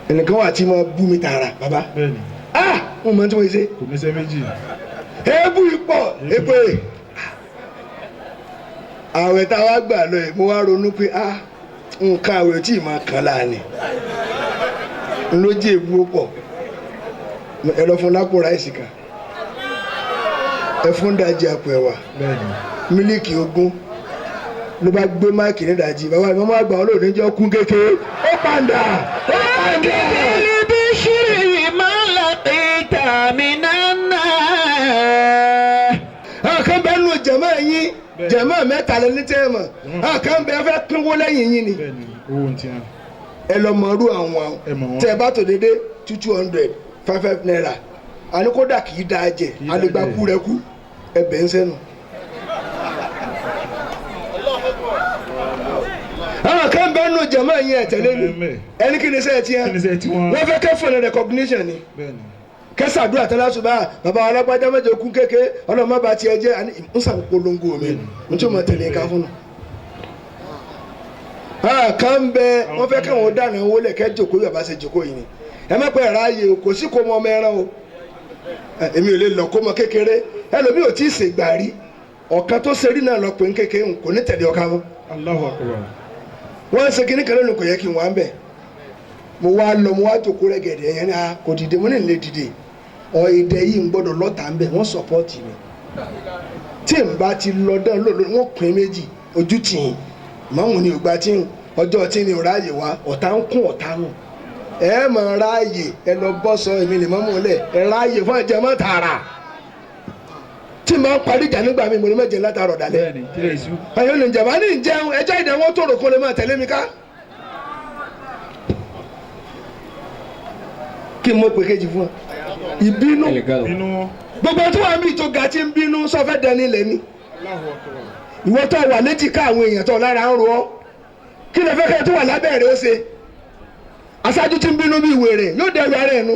Ẹnìkan wà tí ma bú mi tààrà bàbá. Bẹ́ẹ̀ni. Ah mo mọ tí mo ṣe. Kò ní ṣe méjì. Èébú ipò èpè. Àwẹ̀ tá a wá gbà lọ yìí mo wá ronú pé ah nǹkan àwẹ̀ tí ì máa kàn láàánì. Lójú èébú ó pọ̀. Ẹ lọ fún lápò ráìsì kan. Ẹ fún dajì àpò ẹ̀wà. Bẹ́ẹ̀ni. Mílíkì 20 ló bá gbé máìkì ní dajì bàbá mi máa gbà ọ́ lónìí jẹ́ kún kékeré ó pàǹdà ó pàǹdà. Bilibishiri máa ń laqita minan nar. Àkàn bẹ́ẹ̀ nù jẹ̀mọ́ yín jẹ̀mọ́ mẹ́ta lẹ́ni tẹ́ ẹ mọ̀ àkàn bẹ́ẹ̀ fẹ́ pínwó lẹ́yìn yín ni. Bẹ́ẹ̀ni owó ń tiẹ̀. Ẹ lọ mọ irú àwọn tẹ ẹ bá tò dédé 200 55 naira àní kódà kì í dáa jẹ àlegbà kú rẹ kú ẹ bẹ̀ ń sẹ́nu. Àwọn kan bẹ́ẹ̀ nù jẹ̀mọ́ yín ẹ̀ tẹ̀lé mi ẹni kí ni sẹ́ẹ̀ tiẹ̀ wọ́n fẹ́ kẹ́ fún recognition ni kẹsàdúrà tẹ́lá ṣùgbọ́n bàbá alágbájá mẹ́jọ kún kéke ọlọ́mọ bá tiẹ̀ jẹ́ àní ń sàn polongo mi n tí o mọ̀ tẹ̀lé ká fún un. Àwọn kan bẹ wọ́n fẹ́ káwọn dáná owó lẹ̀ kẹ́ jòkó yóò bá ṣe jòkó yìí ni ẹ má pẹ́ ráàyè o kò sí kó mọ ọmọ ẹran o èmi ò lè lọ kó mọ kékeré ẹlòmíì ò tí ì ṣègbà rí ọ̀kan tó ṣe rí náà lọ pé ń kékeré kò ní tẹ̀lé ọ̀ka mọ́. Allahu Akbar. Wọ́n ṣe kíní kan lónìí kò yẹ kí n wá ń bẹ̀ mo wá lọ mo wá jòkó rẹ̀ gẹ̀dẹ̀ yẹn ni a kò dìde mo ní lè dìde ọ̀ èdè yìí ń gbọ́dọ̀ lọ́ta ń bẹ̀ wọ́n sọ̀pọ́ọ̀tì mi tí n bá ti lọ dán lónìí wọ́n pín méjì ojú tì í mọ́mù ni ògbà tí ń ọjọ́ tí ni ò ráàyè wá ọ̀tá ń kún ọ̀tá nù ẹ mọ̀ ráàyè ẹ lọ bọ́ sọ èmi lè mọ́mù lẹ̀ ẹ ráàyè fún ẹ̀jẹ̀ mọ́ tààrà tí n bá ń parí ìjà nígbà mi mo ní mẹ́jẹ látàrọ̀ dalẹ̀ ẹ̀yin olùjẹ̀bá ní ìjẹun ẹjọ́ ìdẹ̀wọ́n tó rò kó lè máa tẹ̀lé mi ká. Kí n mọ̀ pé kejì fún ọ ìbínú gbogbo tí wàá mi tó ga tí ń bínú sọfẹ́ dẹni lẹ́ni ìwọ tó wà léjìká àwọn èèyàn tó lára ń ro ọ kí lè fẹ́ kẹ́ tó wà lábẹ́ rẹ̀ ó ṣe aṣáájú tí ń bínú bí wèrè yóò dẹrù ara ẹ̀ nu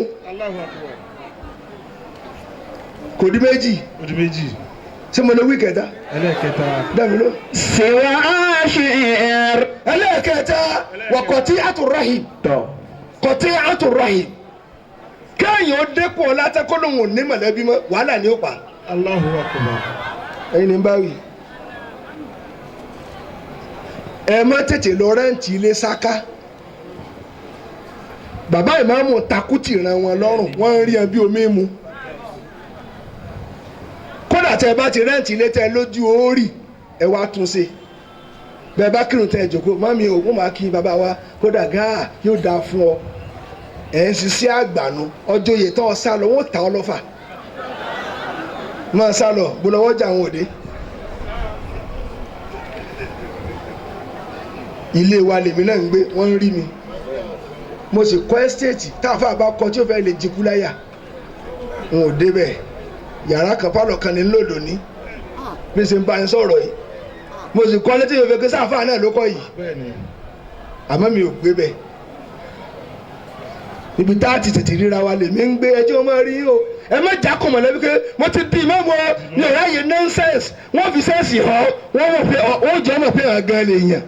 kò di méjì ṣé mo lè wí kẹta dàbí ló. Siwa ashir. Ẹlẹ́ẹ̀kẹta wà kọ̀tí àtúrọ̀hìn kọ̀tí àtúrọ̀hìn kéèyàn ó dẹ́kun ọ̀la tẹ́kọ́ lòun ò ní mọ̀lẹ́bí mọ́ wàhálà ni ó pa. Allahu Akbar. Ẹ̀yin ni ń bá wí. Ẹ má tètè lọ rẹ́ǹtì ilé sáká. Bàbá ìmáàmù takùtì ran wọn lọ́rùn wọ́n ń rí ẹ bí omi mu. tẹ bá ti rẹ́ǹtì ilé tẹ lójú oórì ẹ wá tún ṣe. Bẹ́ẹ̀ bá kírun tẹ jòkó, mọ́mí o, wọ́n máa kí bàbá wa kódà gáà yóò dáa fún ọ. Ẹ̀ ń ṣiṣẹ́ àgbànú ọjọ́ òye tán ọ sá lọ, wọ́n ta ọ lọ́fà. Máa sá lọ, gbọ́dọ̀ jà àwọn òde. Ilé wa lèmi náà ń gbé, wọ́n ń rí mi. Mo sì kọ́ ẹ́stéètì táàfà bá kọ tí ó fẹ́ lè jikú láyà. N ò débẹ̀. Yàrá kan pálọ̀ kan ní lòdò ní. Bí ṣe ń bá yín sọ̀rọ̀ yìí. Mo sì kọ́ létí ìfẹ́ pé sáfà náà ló kọ́ yìí. Àmọ́ mi ò gbé bẹ̀. Ibi tá a ti tètè ríra wa lèmi ń gbé ẹjọ́ máa rí o. Ẹ má jà kọ̀ mọ̀lẹ́bí pé mo ti di ìmọ̀mọ́ mi ò ráyè nonsense. Wọ́n fi sẹ́ǹsì hàn wọ́n mọ̀ pé ó jẹ́ mọ̀ pé hàn gan lè yàn.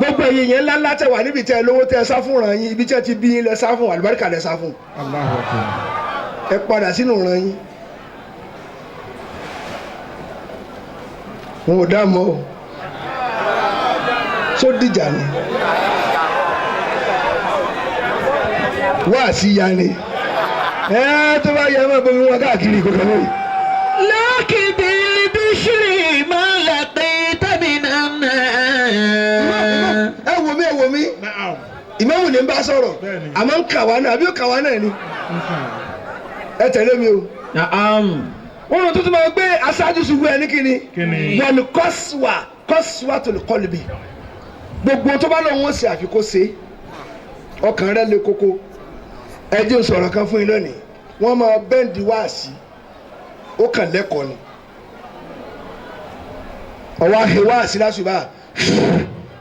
Gbogbo ẹ̀yin yẹn ńlá ńlá tẹ wà níbi tẹ lówó tẹ sá fún ràn yín, ibi tẹ ti bí yín lẹ sá fún, àlùbáríkà lẹ sá fún. Ẹ padà sínú ràn yín. Wọn ò dá mọ́ o. Só dìjà ni. Wá sí ya ni. Ẹ tó bá yẹ mọ́ bomi wọn káàkiri kò kàn mí. لكن بالبشر ما لقيت من النار. Ẹ wò mí, ẹ wò mí. Ìmáàmù ni ń bá sọ̀rọ̀. Àmọ́ ń kà wá náà, àbí ó kà wá náà ni. Ẹ tẹ̀lé mi o. Naam. Wọ́n tún tún máa gbé aṣáájú ṣubú ẹ ní kíni. Wọ́n kọ́sùwà kọ́sùwà tó lè kọ́lù bí. Gbogbo tó bá lọ́wọ́ ṣe àfikún ṣe. Ọkàn rẹ le koko. Ẹ jẹ́ n sọ̀rọ̀ kan fún yín lónìí. Wọ́n máa bẹ́ǹdì wáàsí. Ó kàn lẹ́kọ̀ọ́ ni. Ọwọ́ ahe wáàsí lásùbà.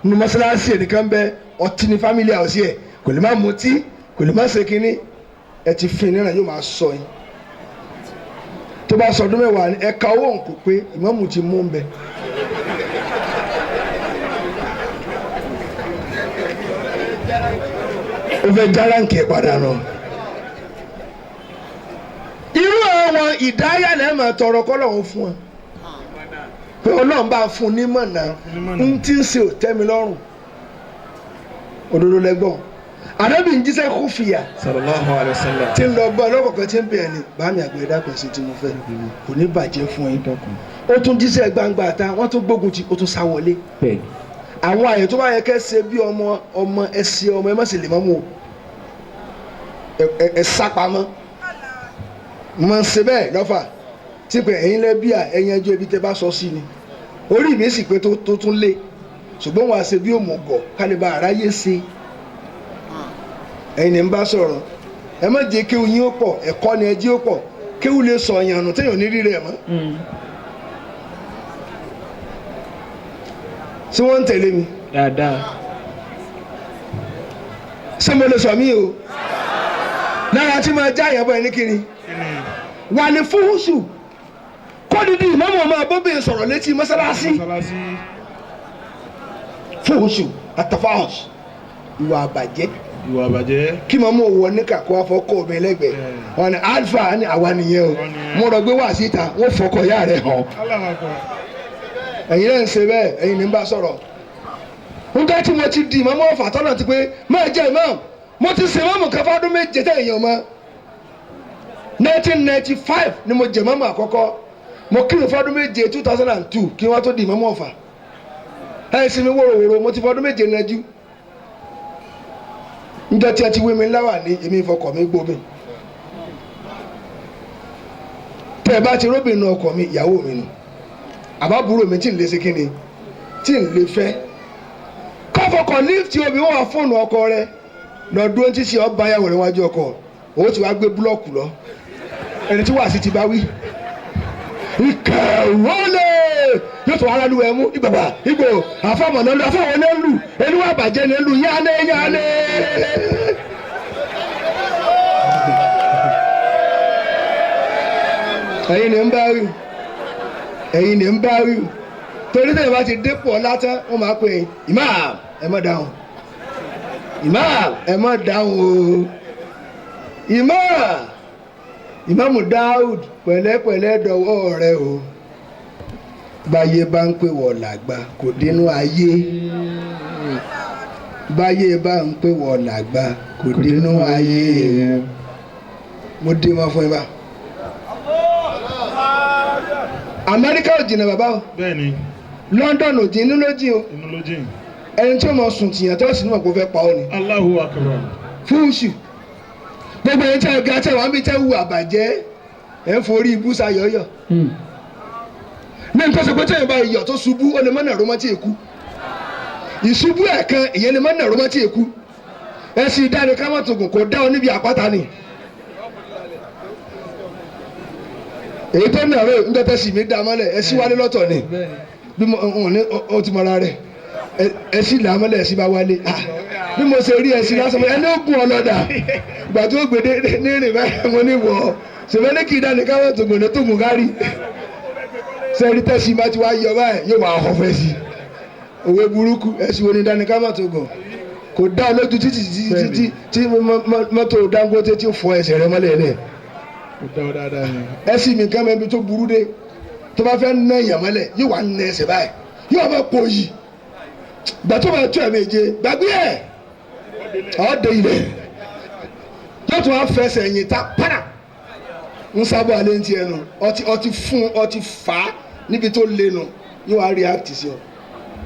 Nu mọ́sálásí ẹnìkan bẹ ọtí ní fámìlì àwòsí ẹ̀. Kò lè má mutí, kò lè má ṣe kínní. Ẹ ti fin níran yóò máa sọ yín. Tó bá sọdún mẹ́wàá ni ẹ̀ka owó nkò pé ìmáàmù ti mú un bẹ. Ó fẹ́ járáǹkì ẹ̀ padà nù. Irú àwọn ìdáyàlẹ̀ máa tọrọ kọ́lọ́hún fún ọ. Pé Ọlọ́run bá fún un nímọ̀ náà, ń tí ń ṣe ò tẹ́ mi lọ́rùn. Òdodo lẹ́gbọ̀n. Ànábì ń jíṣẹ́ kó fìyà. Sallallahu alayhi wa sallam. Tí ń lọ bọ́ ọlọ́kọ̀ọ̀kan tí ń bẹ̀rẹ̀ ni bàmí àgbẹ̀ dákun sí tí mo fẹ́ kò ní bàjẹ́ fún yín. Ó tún jíṣẹ́ gbangba ta wọ́n tún gbógun ti ó tún sá wọlé. Àwọn àyè tó bá yẹ kẹ́ ṣe bí ọmọ ọmọ ẹ ṣe ọmọ ẹ má sì lè mọ́ mu o. Ẹ sá pamọ́. Mo ń ṣe bẹ́ẹ̀ lọ́fà tí pé ẹ̀yin lẹ́bí à ẹ̀yin ẹjọ́ ibi tẹ́ bá sọ sí ni. Orí mi sì pé tó tún lé ṣùgbọ́n wàá ṣe bí òmùgọ̀ kálíbà àráyé ṣe. Ẹ̀yin ni ń bá sọ̀rọ̀ ẹ má jẹ́ kéwù yín ó pọ̀ ẹ̀kọ́ ni ẹ jí ó pọ̀ kéwù lè sọ ọ̀yàn nù téèyàn ní rírẹ̀ mọ́. Ṣé wọ́n ń tẹ̀lé mi? Dáadáa. Ṣé mo lè sọ mí o? Lára tí máa já ìyàbọ̀ ẹni kiri. Wà ní fúhùsù kó dídí ìmọ̀mọ̀ ọmọ abóbìnrin sọ̀rọ̀ létí mọ́sálásí. Fúhùsù àtàfáhùs ìwà àbàjẹ́. Ìwà àbàjẹ́. Kí màmú òwò ní kàkó afọkọ mi lẹ́gbẹ̀ẹ́ wọn ni alfa ni àwa nìyẹn o mo rọ gbé wá síta wọn fọkọ ya rẹ hàn. Ẹ̀yin náà ń ṣe bẹ́ẹ̀, ẹ̀yin ní ń bá sọ̀rọ̀. Nǹkan tí mo ti di màmú ọ̀fà tọ́nà ti pé máa jẹ́ imam mo ti ṣe mọ́mù kan fọ́dún méje tẹ̀ èèyàn mọ́. 1995 ni mo jẹ mọ́mù àkọ́kọ́. Mo kírun fọ́dún méje 2002 kí wọ́n tó di mọ́mù ọ̀fà. Ẹ̀ sinmi wòròwòrò mo ti fọ́dún méje nájú. Njọ tí a ti wé mi láwà ní èmi ìfọkọ mi gbó mi. Tẹ ẹ bá ti róbìnrin ọkọ mi ìyàwó mi nù. Àbábúrò mi tí ń lè ṣe kíni tí ń lè fẹ́. Kọ́fọkọ̀ lífti obì wọn wà fóònù ọkọ rẹ lọ dúró títí ọba yàwó rẹ wájú ọkọ òun ti wá gbé búlọ̀kù lọ. Ẹni tí wàá sí ti bá wí. Ìkẹ̀wọ́lẹ̀ yóò tún ara lu ẹ mú ìgbàgbà ìgbò àfọmọ̀ náà lu àfọwọ́ náà lu ẹni wà bàjẹ́ náà lu yálé yálé. Ẹ̀yin ni ń bá wí, ẹ̀yin ni ń bá wí, torí tẹ̀yìn bá ti dépò ọlá tán wọ́n máa pè é imam ẹ má dáhùn, imam ẹ má dáhùn o, imam Ìmáàmù Dáúd pẹ̀lẹ́pẹ̀lẹ́ dọwọ́ rẹ o. Báyé bá ń pè wọ̀ làgbà kò dínú ayé. Báyé bá ń pè wọ̀ làgbà kò dínú ayé. Mo dé wọn fún yín bá. Amẹ́ríkà ò jìnnà bàbá o. Bẹ́ẹ̀ni. London ò jìn, inú ló jìn o. Inú ló jìn. Ẹni tí ó mọ sùn tìyàn tó sì ní mọ̀ kó fẹ́ pa ọ́ ni. Allahu akbar. Fúùsù gbogbo ẹni tí a ga tí a wà ń bí tẹ́ wù àbàjẹ́ ẹ̀ ń forí ibú sayọ̀yọ̀. Ní nítorí sọ pé tí èèyàn bá iyọ̀ tó ṣubú ó lè má nàró mọ́ tí èkú. Ìṣubú ẹ̀kan ìyẹn lè má nàró mọ́ tí èkú. Ẹ sì dáni ká má tògùn kò dá ọ níbi àpáta ni. Èyí tó nàró ń tẹ́tẹ́ sì mí dá mọ́lẹ̀ ẹ sì wálé lọ́tọ̀ ni. Bí mo ní o ti mọ̀ra rẹ̀ ẹ sì là mọ́lẹ̀ ẹ sì bá wálé. Bí mo ṣe rí ẹ sí lásán ẹni ó gùn ọlọ́dà ìgbà tó gbèdé ní rìn báyìí mo ní wọ̀ ọ́ ṣèwé ní kì í dání ká má tògùn ní tògùn kárì. Sẹ́ẹ̀rí tẹ́sí bá ti wá yọ báyìí yóò wá ọkọ̀ fẹ́ sí i. Òwe burúkú ẹ̀sìn wo ni dání ká má tògùn kò dá ọ lójú títí títí tí mọ́tò Dangote tí ó fọ ẹsẹ̀ rẹ mọ́lẹ̀ lẹ̀. Kò dá ọ dáadáa ni. Ẹ̀sìn mi kan mẹ́bi tó burú dé tó bá fẹ́ ná èèyàn mọ́lẹ̀ yóò wá ná ẹsẹ̀ báyìí yóò máa pò yìí gbà tó máa tó ẹ̀ méje gbàgbé ẹ̀ ọ̀ dé ilẹ̀ yóò tún wá fẹsẹ̀ ẹ̀yìn ta pàrà ń sábà alẹ́ ń tiẹ̀ nù ọtí fún ọtí fà á níbi tó lé nu yóò wá react sí ọ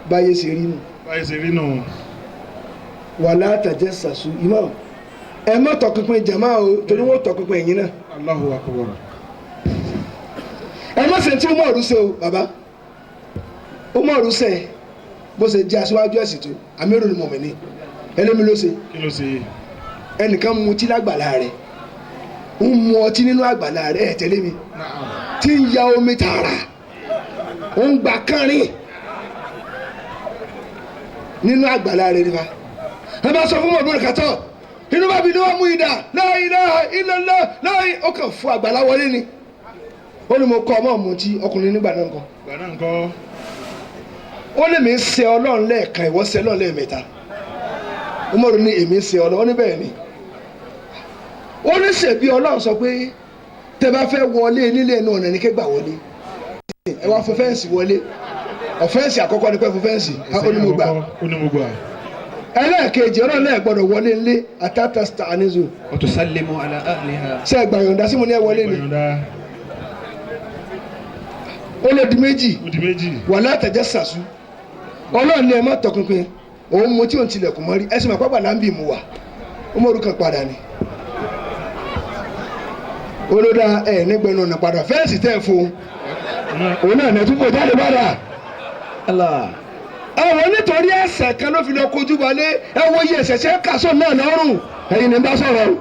báyé ṣe rí nù. Báyé ṣe rí nù. Wàlá tàjẹ́ sàṣù ìmọ̀ ẹ má tọpinpin jàmá o torí wọ́n tọpinpin ẹ̀yin náà. Allahu akbar. Ẹ má ṣe tí Umaru ṣe o bàbá. Umaru ṣe bó ṣe jẹ́ aṣíwájú ẹ̀sìn tó Amirul Mu'minin ẹlẹ́mi ló ṣe. Kí ló ṣe? Ẹnìkan mutí lágbàlá rẹ̀ ń mu ọtí nínú àgbàlá rẹ̀ ẹ̀ tẹ́lẹ̀ mi tí ń ya omi tààrà ń gba kánrin nínú àgbàlá rẹ̀ nípa. Ẹ bá sọ fún mọ̀gbọ́n kàtọ́ inú bàbí ni wọ́n mú idà la ilaha illallah láì ó kàn fún àgbàlá wọlé ni. Ó ní mo kọ́ ọmọ mutí ọkùnrin nígbà náà nǹkan. Gbà náà nǹkan. Ó lè mi ṣe Ọlọ́run lẹ́ẹ̀kan ìwọ ṣe Ọlọ́run lẹ́ẹ̀mẹ́ta. Umaru ní èmi ṣe Ọlọ́run ó ní bẹ́ẹ̀ ni. Ó ní ṣèbí Ọlọ́run sọ pé tẹ́ bá fẹ́ wọlé nílé ẹnu ọ̀nà ní kẹ́gbà wọlé. Ẹ wá fún fẹ́ǹsì wọlé. Ọ̀fẹ́ǹsì àkọ́kọ́ ni pé fún fẹ́ǹsì ó ní mo gbà. Ó ní mo gbà. Ẹlẹ́ẹ̀kejì Ọlọ́run náà gbọ́dọ̀ wọlé nílé àtàtà stanizu. Ọ̀tún ala ahliha. Ṣé ẹ gbà yọ̀ǹda sí mo ní ẹ wọlé ni? Ó lè di méjì. Ó di méjì. Wàlá tẹ̀jẹ́ sàṣú. Ọlọ́run ní ẹ má tọpinpin òun mu tí òun tilẹ̀kùn mọ́rí ẹ sì mọ̀ pápá là ń bì mú wa ó mọ̀ orúkọ padà ni. Olódà ẹ nígbẹ̀nu ọ̀nà padà fẹ́ǹsì tẹ̀ fún òun náà nẹ́tún kò jáde padà. Àwọn nítorí ẹ̀ṣẹ̀ kan ló fi lọ kojú wọlé ẹ wo iye ẹ̀ṣẹ̀ ṣe kàṣọ náà lọ́rùn ẹ̀yin ní bá sọ̀rọ̀ o.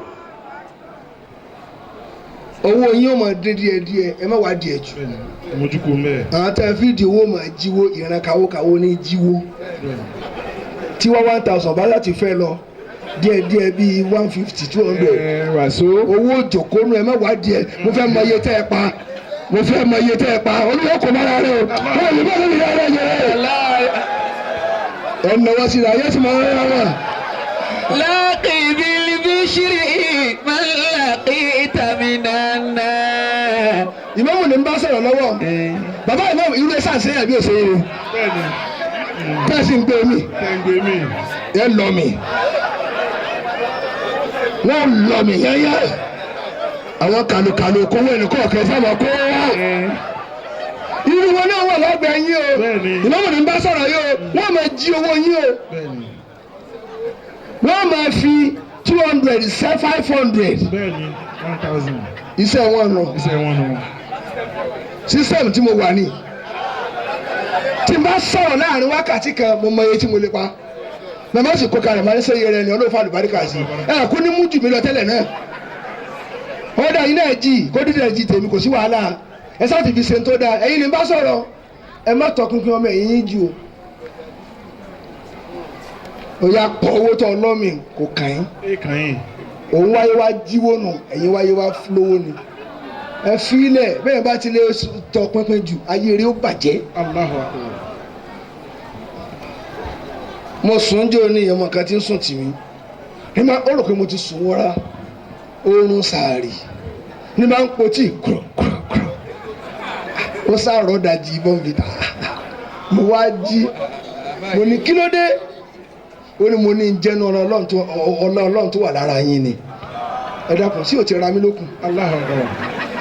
Owó yín ó máa dín díẹ̀ díẹ̀ ẹ má wá díẹ̀ jù. Mojúkú mẹ́ẹ̀. Àwọn tẹ́ fídíò owó máa jíwó ìran kawókawó ní jíwó. Tí wọ́n 1,000 bá láti fẹ́ lọ díẹ̀ díẹ̀ bíi 150 200. Wàsó. Owó òjòkónú ẹ má wá díẹ̀ mo fẹ́ mọ iye tẹ́ ẹ pa mo fẹ́ mọ iye tẹ́ ẹ pa olúwo kò mọ́ra rẹ o wọ́n yìí bá lórí rẹ yẹ. Ẹ náwó sí ra yẹ́sì máa ń rẹ́ wọn. Lákìbí bíṣírí máa ń làkì ìtàmínà. Ìmáàmù ni ń bá sọ̀rọ̀ lọ́wọ́. Bàbá ìmáàmù irú ẹ sáà sẹ́yìn àbí òṣèré ni. Bẹ́ẹ̀ni. Tẹ́sí ń gbé mi. Tẹ́ ń gbé mi. Ẹ lọ mi. Wọ́n lọ mi yẹ́yẹ́. Àwọn kàlùkàlù kówó ẹnì kọ̀ọ̀kan sábà kó wá. Irú wọn náà wà lágbẹ̀ẹ́ yín o. Bẹ́ẹ̀ni. Ìmáàmù ni ń bá sọ̀rọ̀ yìí o. Wọ́n máa jí owó yín o. Bẹ́ẹ̀ni. Wọ́n máa fi 200 ṣẹ́ 500. Bẹ́ẹ̀ni 1,000. Iṣẹ́ wọn nù. Iṣẹ́ wọn nù. Sísẹ́mù tí mo wà ní. Tí n bá sọ̀rọ̀ láàrin wákàtí kan mo mọ iye tí mo lè pa. Màmá sì kó kalẹ̀ máa ń sẹ́yìn rẹ̀ ni ọlọ́fà àlùbáríkà sí. Ẹ kú ní mú jù mí lọ tẹ́lẹ̀ náà. Ó dà yín náà jì kó dídẹ̀ jì tèmi kò sí wàhálà. Ẹ sáà ti fi ṣe ń tó dáa. Ẹ̀yin ni n bá sọ̀rọ̀. Ẹ má tọpinpin ọmọ ẹ̀yìn yín jù o. Ó yá pọ̀ owó tó ọlọ́mì kò kàn yín. Ẹ kàn yín. Òun wáyé wá jíwó nù ẹ̀yin wáyé wá lówó ni. Ẹ filẹ̀ bẹ́ẹ̀ bá ti lè tọpinpin jù ayé rẹ̀ ó bàjẹ́. Allahu akbar. Mo sùn jẹ́ òní ìyẹn ọmọ kan tí ń sùn tì mí. Ní máa ó rò pé mo ti sùn wọ́ra oorun sàárì ní máa ń potí kúrò kúrò kúrò. Ó sàrọ̀ dajì bọ́ǹfìtà. Mo wá jí mo ní kí ló dé? Ó ní mo ní jẹ́nu ọlá Ọlọ́run tó wà lára yín ni. Ẹ dákun sí ò ti ra mí lókun. Allahu akbar.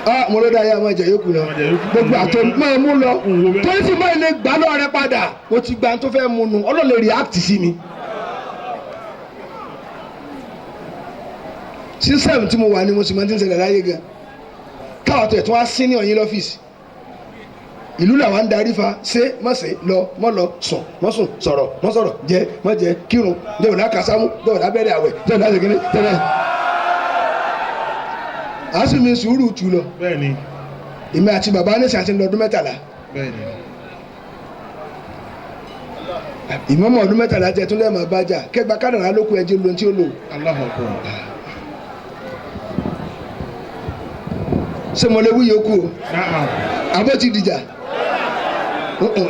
Ah, mo ló dá yá máa jẹ yókù lọ. Gbogbo àtọ máa mú lọ. Torí tí máa lè gbà lọ́wọ́ rẹ padà, mo ti gba tó fẹ́ mu nu, Ọlọ́run lè react sí mi. Sísẹ́mù tí mo wà ní mo sì máa ti ń ṣẹlẹ̀ láyé gan. Káwọn tó ẹ̀ tún wá sí ní ọ̀yìn lọ́fíìsì. Ìlú làwọn ń darí fa ṣé má ṣe lọ mọ́ lọ sùn mọ́ sùn sọ̀rọ̀ mọ́ sọ̀rọ̀ jẹ mọ́ jẹ kírun jẹ́ òun lákàsámú jẹ́ òun lábẹ́rẹ́ àwẹ̀ jẹ́ òun láṣẹ tẹ́lẹ̀. A sì mi sùúrù tù lọ. Bẹ́ẹ̀ni. Èmi àti bàbá anísìn àti lọ́dún 13. Bẹ́ẹ̀ni. Ìmọ̀mọ̀ ọdún 13 jẹ́ tún lẹ́ẹ̀mọ̀ bájà kẹgbà kádàrá ló kú ẹjẹ́ lóhun tí ó lò. Allahu Akbar. Ṣé mo lè wí yòókù o? Na'am. Àbó ti dìjà.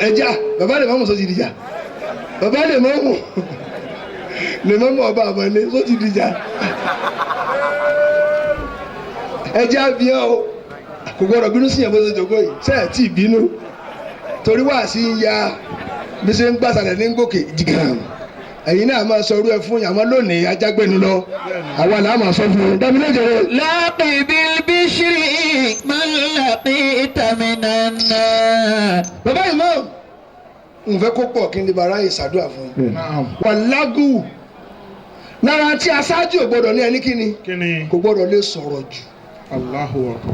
Ẹja bàbá lè mọ̀mù sọ ti dìjà. Bàbá lè mọ̀mù lè mọ̀mù ọba àmọ̀lé sọ ti dìjà. Ẹjẹ́ àbíyá o kò gbọdọ̀ bínú sí ìyàbọ̀ ṣèjọba yìí ṣe é tí ì bínú torí wá sí ń ya bí ṣe ń gbàsàlẹ̀ ní gòkè jìgàn ẹ̀yin náà máa sọ irú ẹ fún yàrá lónìí ajágbénu lọ àwa làá máa sọ fún un dábìlẹ̀ lẹ́jẹ̀rẹ́. لاقي بالبشر من لقيت من النار. Bàbá imam n fẹ́ kó pọ̀ kí n lè bàrá ìṣàdúrà fún yín. Na'am. Wà lágùn lára tí aṣáájú ò gbọdọ̀ ní ẹni kíni Kíni? kò gbọdọ̀ lè sọ̀rọ̀ jù. Allahu Akbar.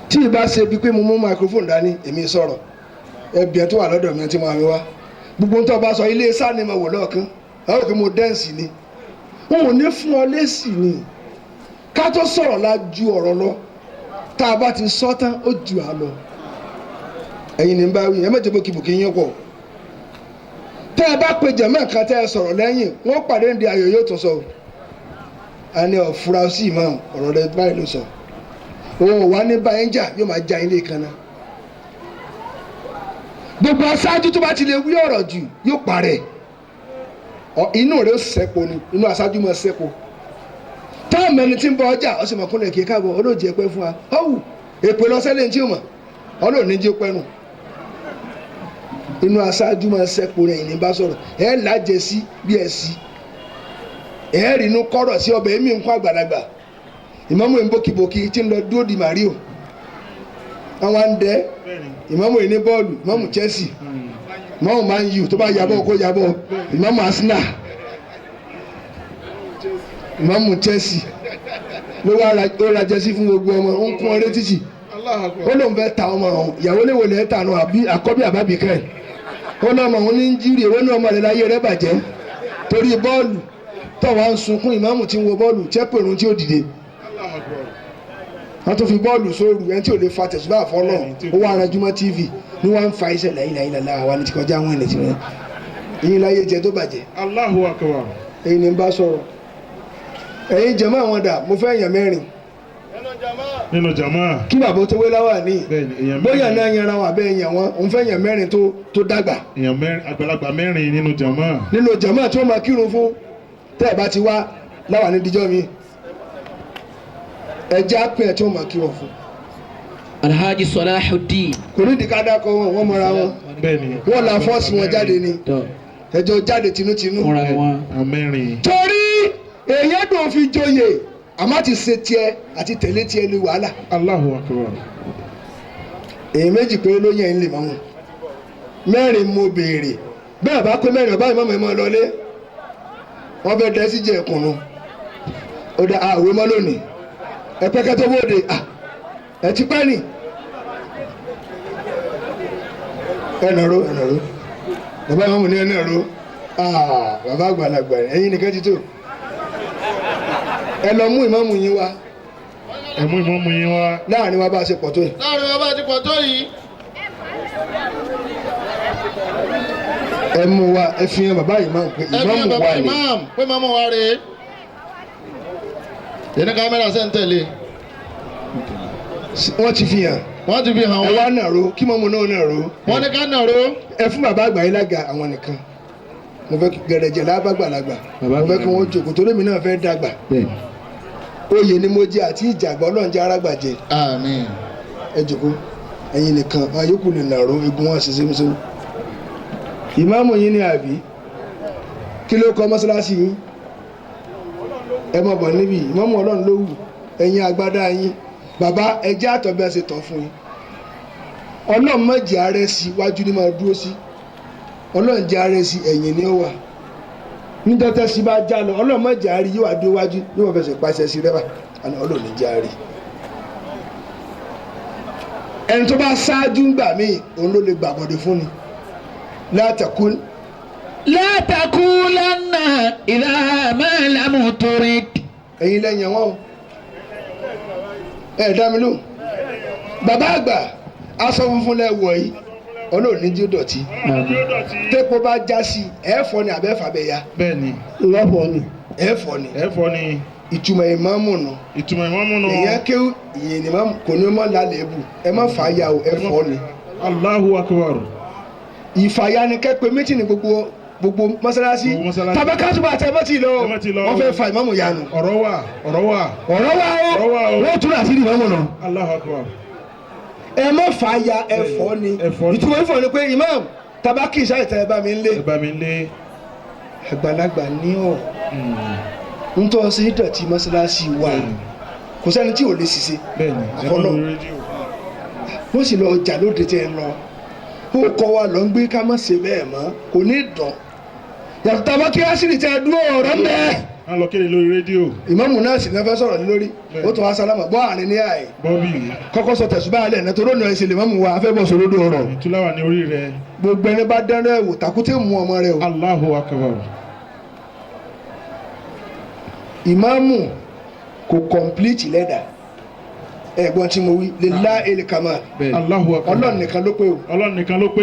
Tí ì bá ṣe bíi pé mo mú microphone dání èmi sọ̀rọ̀ ẹbí ẹ tó wà lọ́dọ̀ mi tí mo àmì wá gbogbo ń tó bá sọ ilé sá ni mo wò lọ́ọ̀kan àwọn òkè mo dẹ́ǹsì ni n ò ní fún ọ lésì ni ká tó sọ̀rọ̀ la ju ọ̀rọ̀ lọ tá a bá ti sọ tán ó ju à lọ ẹ̀yin ní bá wí ẹ mẹ́jọ bókibòkì yín pọ̀ tẹ́ ẹ bá pe jẹ̀mọ́ kan tẹ́ ẹ sọ̀rọ̀ lẹ́yìn wọ́n pàdé ní ayọ̀ yóò tún sọ o a ní ọ̀fura sí ìmọ̀ ọ̀rọ̀ rẹ báyìí ló sọ òun ò wá ní báyìí ń jà yóò máa já ilé kan náà gbogbo aṣáájú tó bá ti lè wí ọ̀rọ̀ jù yóò parẹ́ inú rẹ̀ ó sẹ́po ni inú aṣáájú máa sẹ́po táwọn ẹni tí ń bọ ọjà ọ̀sẹ̀ mọ̀kúnlẹ̀ kí káàbọ̀ olóòjì ẹ̀pẹ́ fún wa ọ̀wù èpè lọ́sẹ̀lẹ̀ tí ó mọ̀ ọlọ́ọ̀ni jẹ́ pẹ́nu inú aṣáájú máa sẹ́po rẹ̀ ìní bá sọ̀rọ̀ ẹ̀ lájẹ sí bí ẹ̀ sí ẹ̀ rí inú kọ́rọ̀ sí ọbẹ̀ èmi ń kọ́ àgbàlagbà ìmọ̀mù ń bókibóki tí ń lọ dúró di Mario àwọn à ń dẹ́ ìmọ̀mù yìí ní bọ́ọ̀lù ìmọ̀mù Chelsea ìmọ̀mù Man U tó bá yabọ̀ kó yabọ̀ ìmọ̀mù Arsenal ìmọ̀mù Chelsea ló wá ra Chelsea fún gbogbo ọmọ ó ń kún ọ létí tì ó lóun fẹ́ ta ọmọ ọ̀hún ìyàwó lè wò lẹ́ tànù àkọ́bí àbábí kẹ́ ó ní ọmọ òun ní ń jírí èwo ní ọmọ rẹ̀ láyé rẹ̀ bàjẹ́ torí bọ́ọ̀lù tó wá ń sunkún ìmọ̀mù tí ń wo bọ́ọ̀lù chẹ́pẹ̀rún tí ó dìde wọ́n tún fi bọ́ọ̀lù sóòrù ẹni tí ò lè fa tẹ̀síbá àfọ́lọ́ ó wá aranjúmọ́ tv ní wọ́n ń fa iṣẹ́ lẹ́yìn lẹ́yìn lẹ́yìn àwa ni ti kọjá àwọn ẹni tí wọ́n ẹ̀yin láyé jẹ tó bàjẹ́. Allahu Akbar. Ẹ̀yin ni ń bá sọ̀rọ̀ ẹ̀yin jẹ̀mọ́ àwọn dà mo fẹ́ èèyàn mẹ́rin. Nínú jàmá. Kí bàbá tó wé láwà ní bóyá náà yanra wọn àbẹ́ èèyàn wọn òun fẹ́ èèyàn mẹ́rin tó dàgbà. Èèyàn mẹ́rin àgbàlagbà mẹ́rin nínú jàmá. Nínú jàmá tí wọ́n máa kírun fún tẹ́ ẹ̀ bá ti wá láwà ní díjọ́ mi ẹjẹ apẹ tí wọn máa kí wọn fún. Alhaji Salahuddin. Kò ní ìdíkà dákọ wọn wọn mọra wọn. Bẹ́ẹ̀ni. Wọn là fọ́ọ̀sì wọn jáde ni ẹjọ jáde tinútinú. Fúnra wọn. Mẹ́rin. Torí èyàn dùn fi joyè àmọ́ ti ṣe tiẹ̀ àti tẹ̀lé tiẹ̀ ní wàhálà. Allahu Akbar. Èyí méjì péré ló yẹn ń lè mọ́ wọn. Mẹ́rin mo béèrè bẹ́ẹ̀ bá pé mẹ́rin ọba ìmọ̀mọ̀ ìmọ̀ lọlé wọ́n fẹ́ dẹ́ sí jẹ́ ẹ̀kùnú. Ó dá àwé mọ́ lónìí ẹpẹkẹ tó bóde ẹ ti pẹ́ ni ẹnàró ẹnàró bàbá ìmọ̀mù ní ẹnàró bàbá àgbàlagbà ẹ̀yin nìkan ti tó ẹ lọ mú ìmọ̀mù yín wá. Ẹ mú ìmọ̀mù yín wá. Láàrin wa bá a ṣe pọ̀ tó yìí. Láàrin wa bá a ti pọ̀ tó yìí. Ẹ mú wa ẹ fi hàn bàbá ìmọ̀mù pé ìmọ̀mù wa rèé. Pé ìmọ̀mù wa rèé. Yẹn kámẹ́rà sẹ́ ń tẹ̀lé. Wọ́n ti fi hàn. Wọ́n ti fi hàn wọ́n. Ẹ wá nàró kí mọ́mú náà nàró. Wọ́n ní ká nàró. Ẹ fún bàbá àgbà yín lága àwọn nìkan. Mo fẹ́ gẹ̀rẹ̀jẹ̀ lábàgbàlagbà. Mo fẹ́ kí wọ́n jókòó torí mi náà fẹ́ dàgbà. Oyè ni mo jẹ àti ìjàgbọ́ náà jẹ́ arágbàjẹ. Àmín. Ẹ jókòó ẹ̀yin nìkan àyókù lè nàró egun wọn ṣe sémúsémú. Ìmáàmù yín ni àbí? Kí ló kọ mọ́ṣáláṣí yín? Ẹ má bọ̀ níbí ìmáàmù Ọlọ́run ló wù ẹ̀yin agbádá yín Bàbá ẹjẹ́ àtọ̀ bí a ṣe tọ̀ fún yín. Ọlọ́run má jẹ́ ààrẹ sí wájú ni máa dúró sí. Ọlọ́run jẹ́ ààrẹ sí ẹ̀yìn ni ó wà. Níjọ́ tẹ́sí bá já lọ, Ọlọ́run má jẹ́ ààrẹ yóò wá dúró wájú yóò wá fẹsẹ̀ pàṣẹ sí rẹ́bà. Ọlọ́run ní jẹ́ ààrẹ. Ẹni tó bá ṣáájú ń gbà míì, òun ló lè gbàbọ̀dé fún ni. Látàkùn. لا تقولن إذا ما لم ترد. Ẹ̀yin lẹ́yìn wọn o. Ẹ dá mi lóhùn. Bàbá àgbà, aṣọ funfun lẹ wọ̀ yìí, Ọlọ́run ní jí ó dọ̀tí. Tépo bá já sí, ẹ fọ̀ ni àbẹ́ fàbẹ́ ya. Bẹ́ẹ̀ni. Lọ́fọ̀ ni. Ẹ fọ̀ ni. Ẹ fọ̀ ni. Ìtumọ̀ ìmáàmù nù. Ìtumọ̀ ìmáàmù nù. Èèyàn kéwú ìyẹn ni máàmù kò ní mọ́ lálẹ́bù. Ẹ má fà á ya o, ẹ fọ̀ ni. Allahu akbar. Ìfàyà ni kẹ́pẹ́ méjì ní gbogbo gbogbo mọ́sálásí. Tàbí kásùbà àti ẹ má ti lọ. Wọ́n fẹ́ fa ìmáàmù yanu. Ọ̀rọ̀ wà, ọ̀rọ̀ wà. Ọ̀rọ̀ wà o. Wọ́n tún àti ìmáàmù nù. Allahu akbar. Ẹ má fà á ya, ẹ fọ̀ ni. Ìtumọ̀ ìfọ̀ ni pé ìmáàmù tàbá kì í ṣáà ìtàn ẹ bá mi ń lé. Ẹ bá mi ń lé. Àgbàlagbà ní ọ̀. Ntọ́ sí dọ̀tí mọ́sálásí wa kò sẹ́ni tí ò lè ṣiṣẹ́ àfọlọ́ wọ́n sì lọ ọjà lóde tẹ́ ẹ lọ ó kọ́ wa lọ ń gbé ká má ṣe bẹ́ẹ̀ mọ́ kò ní dùn yàtọ̀ tàbá kí á sì lè tẹ́ ẹ dúró ọ̀rọ̀ mẹ́. A lọ kéde lórí rédíò. Ìmáàmù náà sì náà fẹ́ sọ̀rọ̀ ní lórí ó tún wá sálámà bọ́ àárín ní àyè bọ́bí kọ́kọ́ sọ tẹ̀sùbá alẹ́ náà tó lónìí ẹ̀sìn lè mọ́mù wa afẹ́ bọ̀ sóródò ọ̀rọ̀. Ìtúláwà ní orí rẹ. Gbogbo ẹni bá dáná ẹ̀wò tàkúté mú ọmọ rẹ o. Allahu akbar. Ìmáàmù kò kọ̀m̀plìtì lẹ́dà ẹ̀gbọ́n tí mo wí lillahi kamal. Allahu akbar. Ọlọ́run nìkan ló pé o. Ọlọ́run nìkan ló pé.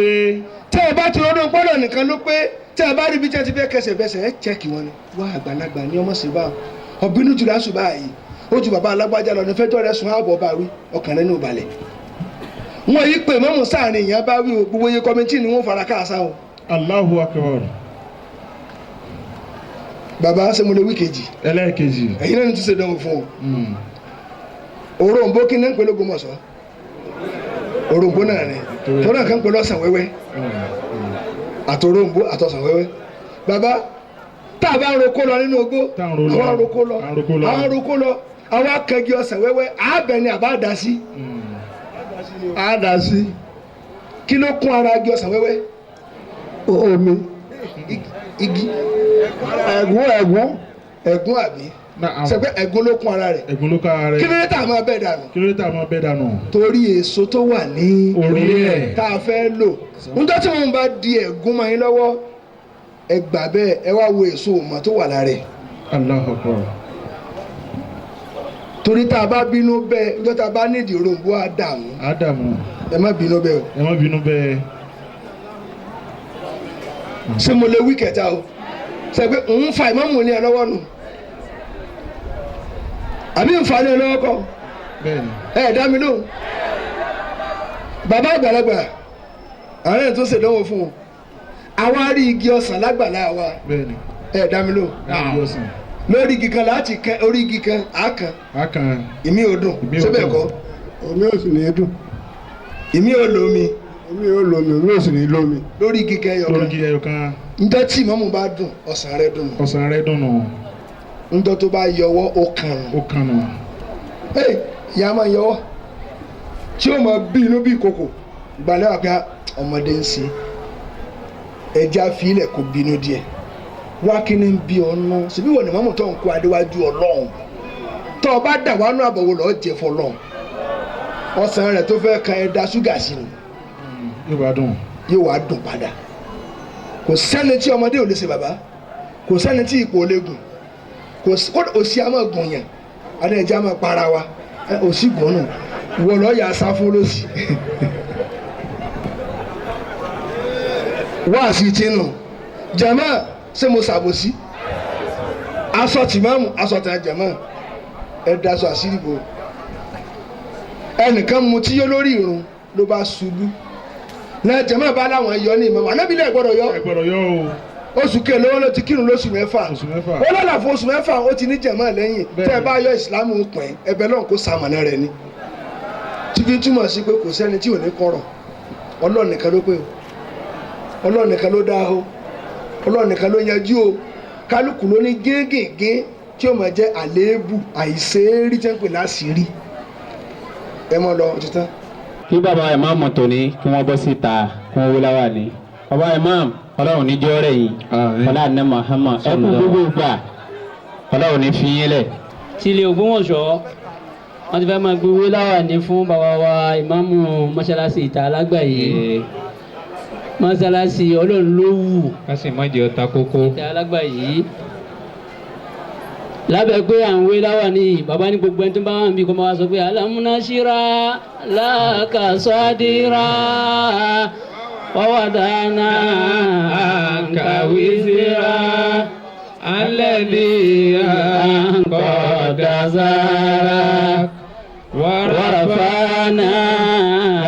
Tẹ́ ẹ bá ti ronú pọ́lọ̀ nìkan ló pé tẹ́ ẹ bá rí ibi tí ẹ ti fẹ́ kẹsẹ̀ bẹsẹ̀ ẹ chẹ́kì wọn ni wá àgbàlagbà ní ọmọ sí bá ọbínú jùlọ àṣù báyìí ó ju bàbá alágbájá lọ ní fẹjọ́ rẹ sùn ààbọ̀ bá wí ọkàn rẹ ní òbalẹ̀. Wọ́n yí pé mọ́mú sáàrin ìyẹn bá wí o gbogbo iye kọ́mítì ni wọ́n fara káàsá o. Allahu akbar. Bàbá ṣé mo lè wí kejì. Ẹlẹ́ẹ̀kejì. Ẹ̀yin náà ní tún ṣe dánwò fún o. Òrombó kí ní ń pè l'Ógbómọ̀ṣọ́. Òrombó náà ni tọ́lá kan ń pè lọ́sàn wẹ́wẹ́ àtòrombó àtọ̀sàn wẹ́wẹ́. Bàbá tá a bá ń roko lọ nínú ogbó àwọn roko lọ àwọn roko lọ àwọn akẹ́gi ọ̀sán wẹ́wẹ́ àábẹ̀ ni àbá dá sí. Á dá sí. Kí ló kún ara igi ọ̀sán wẹ́wẹ́? Omi. Igi. Ẹ̀gún ẹ̀gún. Ẹ̀gún àbí? Sẹ́pẹ́ ẹ̀gún ló kún ara rẹ̀. Ẹ̀gún ló kún ara rẹ̀. Kí ló dé tá a máa bẹ́ dànù? Kí ló dé tá a máa bẹ́ dànù? Torí èso tó wà ní orí ẹ̀ tá a fẹ́ lò. Níjọ́ tí wọ́n bá di ẹ̀gún mọ́ yín lọ́wọ́, ẹ gbà bẹ́ẹ̀ ẹ wá wo èso òmò tó wà lára ẹ̀. Allahu Akbar. Torí tá a bá bínú bẹ́ẹ̀, níjọ́ tá a bá nídìí òrombó á dààmú. Á dààmú. Ẹ má bínú bẹ́ẹ̀ o. Ẹ má bínú bẹ́ẹ̀. Ṣé mo lè wí kẹta o? Ṣé pé ń fa ìmáàmù ní ẹ lọ́wọ́ nù? Àbí ń fa ní ẹ lọ́wọ́ kọ́? Bẹ́ẹ̀ni. Ẹ dá mi lóhùn. Bàbá àgbàlagbà, àwọn ẹni tó ṣèdánwò fún un. Àwa rí igi ọsàn lágbàlá wa. Bẹ́ẹ̀ni. Ẹ dá mi lóhùn. Igi ọsàn. Lórí igi kan láti kẹ orí igi kan á kan. Á kan. Ìmí ò dùn. Ṣé bẹ́ẹ̀ kọ́? Omi ò sì ní dùn. Ìmí ò lómi. Omi ò lómi, omi ò sì ní lómi. Lórí igi kan ẹyọ kan. Lórí igi ẹyọ kan. Njọ́ tí ìmáàmù bá dùn, ọsàn rẹ̀ dùn. Ọsàn rẹ̀ dùn nù. Njọ́ tó bá yọwọ́, ó kàn nù. Ó kàn nù. Ee, ìyá máa yọwọ́. Tí ó máa bí inú bí ìkòkò, ìgbàlẹ́ wà pé ọmọdé ń ṣe. Ẹja fi ilẹ̀ kó bínú díẹ̀. Wá kí ni ń bí ọ̀nà? Ṣèbí wọ̀ ní mọ́mù tó ń kó adéwájú Ọlọ́run. Tó o bá dà wá nú àbọ̀wò lọ́ọ́ jẹ fọlọ́run. Ọsàn rẹ̀ tó fẹ́ kan ẹja ṣúgà sí ni. Yóò wá dùn. Yóò wá dùn padà. Kò sẹ́ni tí ọmọdé ò lè ṣe bàbá, kò sẹ́ni tí ipò ò lè gùn, kò òsì á máa gùn yàn, adé ẹja máa para wa, òsì gùn nù, wọ lọ́ọ́ yà sá fún lọ́sì. Wá sí ti nù, jàmá ṣé mo ṣàbòsí? Aṣọ tìmáàmù, aṣọ tàn jàmá, ẹ daṣọ àṣírí bò. Ẹnìkan mutí yó lórí ìrun ló bá ṣubú. Náà jẹ̀mọ́ bá láwọn yọ ní ìmọ̀ anábìlẹ̀ gbọ́dọ̀ yọ. Ẹ gbọ́dọ̀ yọ o. Oṣù kele wọn ló ti kírun lóṣù mẹ́fà. Oṣù mẹ́fà. Ó lọ́la fún oṣù mẹ́fà ó ti ní jẹ̀mọ́ lẹ́yìn. Tẹ́ ẹ bá yọ ìsìlámù pín ẹbẹ̀ lọ́n kó sàmọ̀nà rẹ̀ ni. Tíbi túmọ̀ sí pé kò sẹ́ni tí ò ní kọ̀rọ̀. Ọlọ́run nìkan ló pé o. Ọlọ́run nìkan ló dá o. Ọlọ́run nìkan ló yanjú o. Kálukú ló ní gégége tí ó máa jẹ́ àléébù àìṣeérí tẹ́ ń pè láṣìírí. Ẹ mọ̀ lọ títán. Kí bàbá ìmáàmù tòní kí wọ́n bọ́ síta kí wọ́n wí láwà ní. Bàbá ìmáàmù, Ọlọ́run ní jọ́ rẹ̀ yìí, ọlá ní Muhammad, ẹ kú gbogbo gbà, Ọlọ́run ní fi yín lẹ̀. Tilẹ̀ Ògbómọ̀ṣọ́ wọ́n ti fẹ́ máa gbé owó láwàní fún bàbá wa ìmáàmù mọ́ṣáláṣí ìta alágbàyé, mọ́ṣáláṣí Ọlọ́run ló wù. Ká sì má jẹ́ ọta kókó. Ìta alágbàyé lábẹ́ pé à ń wé láwàní bàbá ní gbogbo ẹni tó bá wà níbi kó máa wá sọ pé alámúnáṣírà lákàsọ́dírà wàwádàánà àkàwísírà alẹ́ ní àkọ́dàsára ورفعنا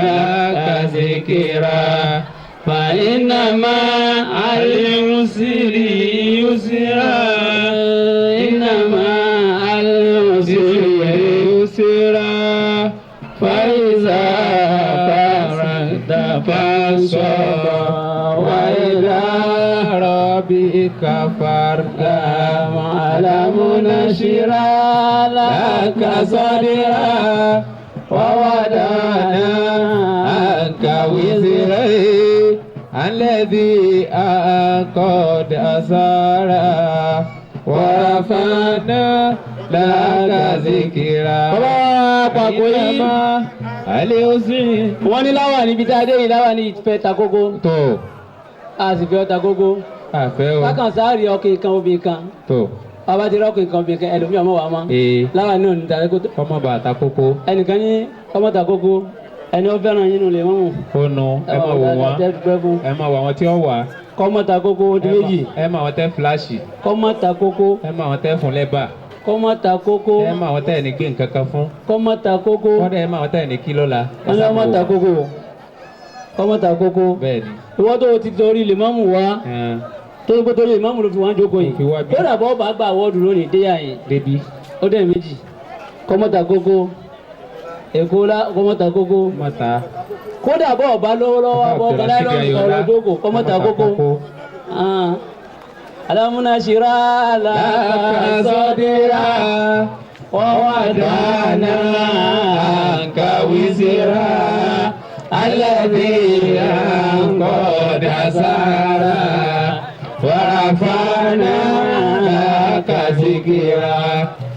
لك ذكرا فإن مع العسر يسرا إن مع العسر يسرا فإذا فرغت فانصب وإلى ربك فارغب. ألم نشرح لك صدرا ووضعنا عنك وزرا الذي أنقض أسارا ورفعنا لك ذكرا. Bàbá Pàkó yìí wọ́n ní láwà níbi tá a dé yìí, láwà ní ìfẹ́ ta kókó. Tó. A sì fẹ́ ta kókó. Àfẹ́ o. Bákan sáárì ọkùnrin kan obìnrin kan. Tó. Bàbá ti rọ́ọ̀kùnrin kan obìnrin kan, ẹlòmíì ọmọ wa mọ́. Ee. Láwà ní òní ta kókó. Ọmọ bá ta kókó. Ẹnìkan ní ọmọ ta kókó, ẹni ó fẹ́ràn yín nù lè mọ́mù. Ó nu ẹ máa wò wọ́n, ẹ máa wò àwọn tí ó wà. Kọ́mọ ta kókó ó di méjì. Ẹ máa wọn tẹ́ fíláṣì. Kọ́mọ ta kókó. Ẹ máa wọn tẹ́ fún lẹ́bà. Kọ́mọ ta kókó. Ẹ máa wọn tẹ́ ní gbé nǹkan kan fún. Kọ́mọ ta kókó. Kọ́dà ẹ máa wọn tẹ́ ní kí lọ́la. Wọ́n ní ọmọ ta kókó. Kọ́mọ ta kókó. Bẹ́ẹ̀ni. Ìwọ́n tó ti torí lè mọ́mù wá. Tó tó torí ìmáàmù ló fi wọ́n jókòó yìí. Kódà bọ́ bá gba àwọ̀dù lónìí déyà yìí. Débi. Ó dẹ̀ méjì. Kọ́mọ ta kókó. Èkó la kọ́mọ ta kókó. Mọ́ta. Kódà bọ́ ọba lọ́wọ́lọ́wọ́ bọ́ ọba láìlọ́ọ̀nù ọ̀rọ̀ dógò kọ́mọ ta kókó. Alamuna shira laka sọdira wàwádàánà ankawisira alladhi anqada warafana laka zikira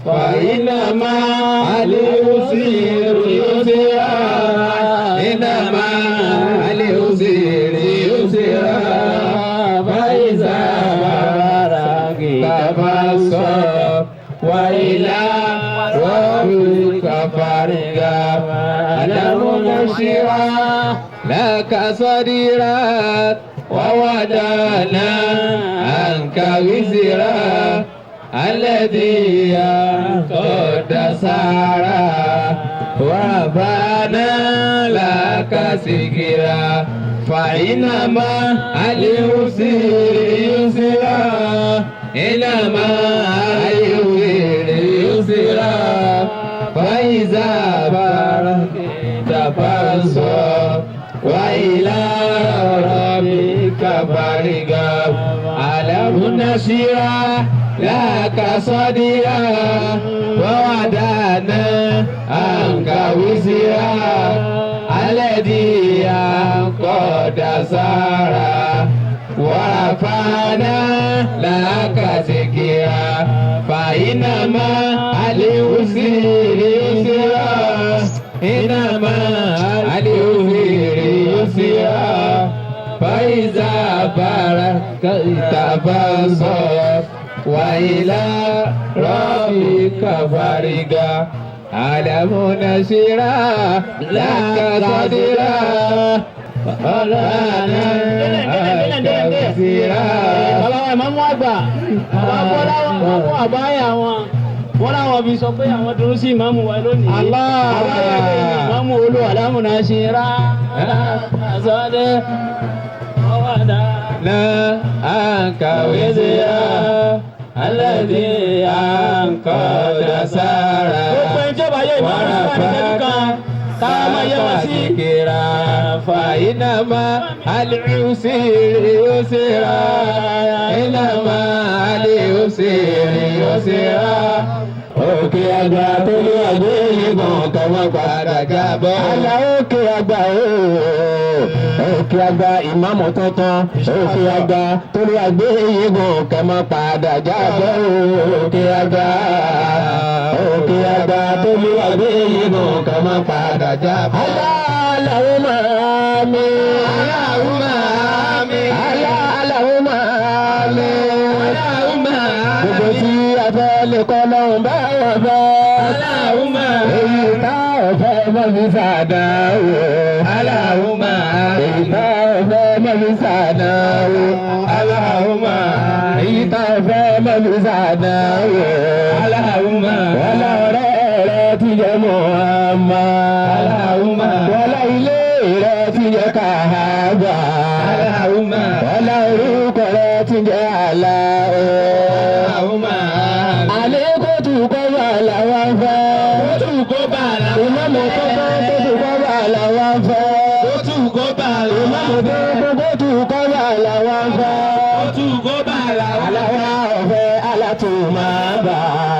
fa inna ma'al usri yusra inna ma'al usri yusra fa iza faragta fansab wa ila rabbika farghab. Alam nashrah laka sadrak wa wada'na anka wizrak alladhi anqadha zahrak wa rafa'na laka dhikrak fa inna ma'al usri yusra inna ma'al usri yusra fa iza faragta fansab wa ila rabbika farghab. Alam nashrah laka sadrak wa wada'na anka wizrak alladhi anqadha zahrak wa rafa'na laka dhikrak fa inna ma'al usri yusra inna ma'al usri yusra fa iza faragta fansab wa ila rabbika farghab. Alam nashrah laka sadrak wa wada'na anka wizrak. Bàbá wa ìmáàmù àgbà, bàbá Bọ́lá wọn mú àbáyà wọn. Wọ́n láwọn fi sọ pé àwọn dúró sí ìmáàmù wa lónìí. Àbáyà lè ní ìmáàmù olú alam nashrah laka sadrak wa wada'na anka wizrak alladhi anqadha zahrak. Gbogbo ẹni tí ó bá yẹ ìmáàmù sí wà ní ìṣẹ́jú kan, ká máa yẹ wọn sí. Fa inna ma'al usri yusra inna ma'al usri yusra. Òkè àgbà tó lé àgbé. yígun kẹ́mọ́ padà jábọ́. Àlà òkè àgbà òkè àgbà ìmáàmù tuntun òkè àgbà torí àgbé yígun kẹ́mọ́ padà jábọ́. Òkè àgbà òkè àgbà torí àgbé yígun kẹ́mọ́ padà jábọ́. Allahumma àmín. Allahumma àmín. Allahumma àmín. Allahumma àmín. Gbogbo tí a fẹ́ lè kọ́ lọ́hùn bá wọ́n fẹ́. Allahumma èyí tá ò fẹ́ mọ́ fi sàdánwò. Allahumma èyí tá ò fẹ́ mọ́ fi sàdánwò. Allahumma èyí tá ò fẹ́ mọ́ fi sàdánwò. Allahumma wàlá ọ̀rẹ́ rẹ ti jẹ́ Muhammad. Allahumma wàlá ilé rẹ ti jẹ́ Káàbà. Allahumma wàlá orúkọ rẹ ti jẹ́ Allah. Allahumma àlékòtù kọ́ bá làwọn fẹ́. Kótù kó bá làwọn fẹ́. Ìmáàmù kọ́kọ́ kótù kọ́ bá làwọn fẹ́. Kótù kó bá làwọn fẹ́. Ìmáàmù kótù kọ́ bá làwọn fẹ́. Kótù kó bá làwọn fẹ́. Aláwa ọ̀fẹ́ alátùmá bá.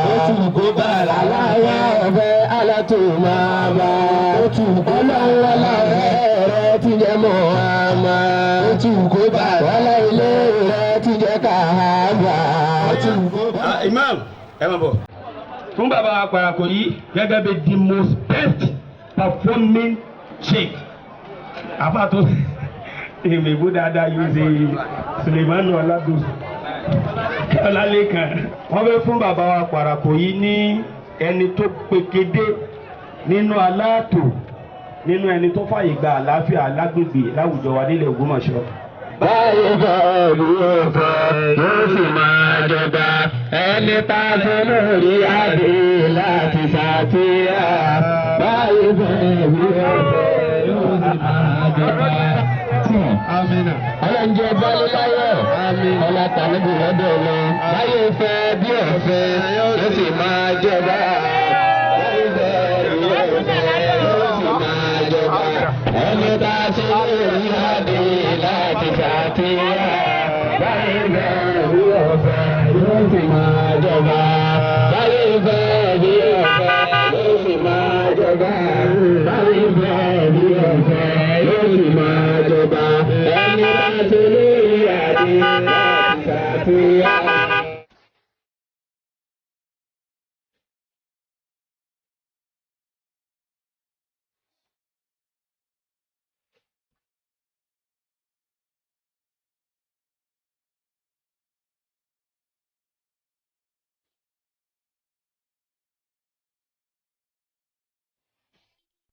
Kótù kó bá làwọn fẹ́. Aláwa ọ̀fẹ́ alátùmá bá. Kótù kó bá làwọn fẹ́. Rẹ ti jẹ́ Muhammad. Kótù kó bá wàlá ilé rẹ ti jẹ́ Káàbà. Kótù kó bá. Imam ẹ máa bọ̀. Fún bàbá Parako yìí gẹ́gẹ́ bí the most best performing sheikh. Àfàtò èmẹ̀gbó dáadáa yóò ṣe Sulemanu Ọládùn Ọlálékan. Wọ́n fẹ́ fún bàbá wa Parako yìí ní ẹni tó pekedé nínú aláàtò nínú ẹni tó fàyè gba àlàáfíà lágbègbè láwùjọ wa nílẹ̀ Ògbómọ̀ṣọ́. Báyìí bẹ́ẹ̀ ni ó fẹ́ yóò sì máa jọba ẹni tá a fẹ́ lórí adé láti ṣàtìyà. Báyìí bẹ́ẹ̀ ni ó fẹ́ yóò sì máa jọba. Ọlọ́njẹ́ bọ́lé láyọ̀ ọlá tàbí lọ́dọ̀ lọ. Báyìí fẹ́ bí ọ̀fẹ́ yóò sì máa jọba. Báyìí bẹ́ẹ̀ ni ó fẹ́ yóò sì máa jọba. Ẹni tá a ṣe lórí adé láti ṣàtìyà. Báyìí bẹ́ẹ̀ bí ọ̀fẹ́ yóò sì máa jọba. Báyìí bẹ́ẹ̀ bí ọ̀fẹ́ yóò sì máa jọba. Báyìí bẹ́ẹ̀ bí ọ̀fẹ́.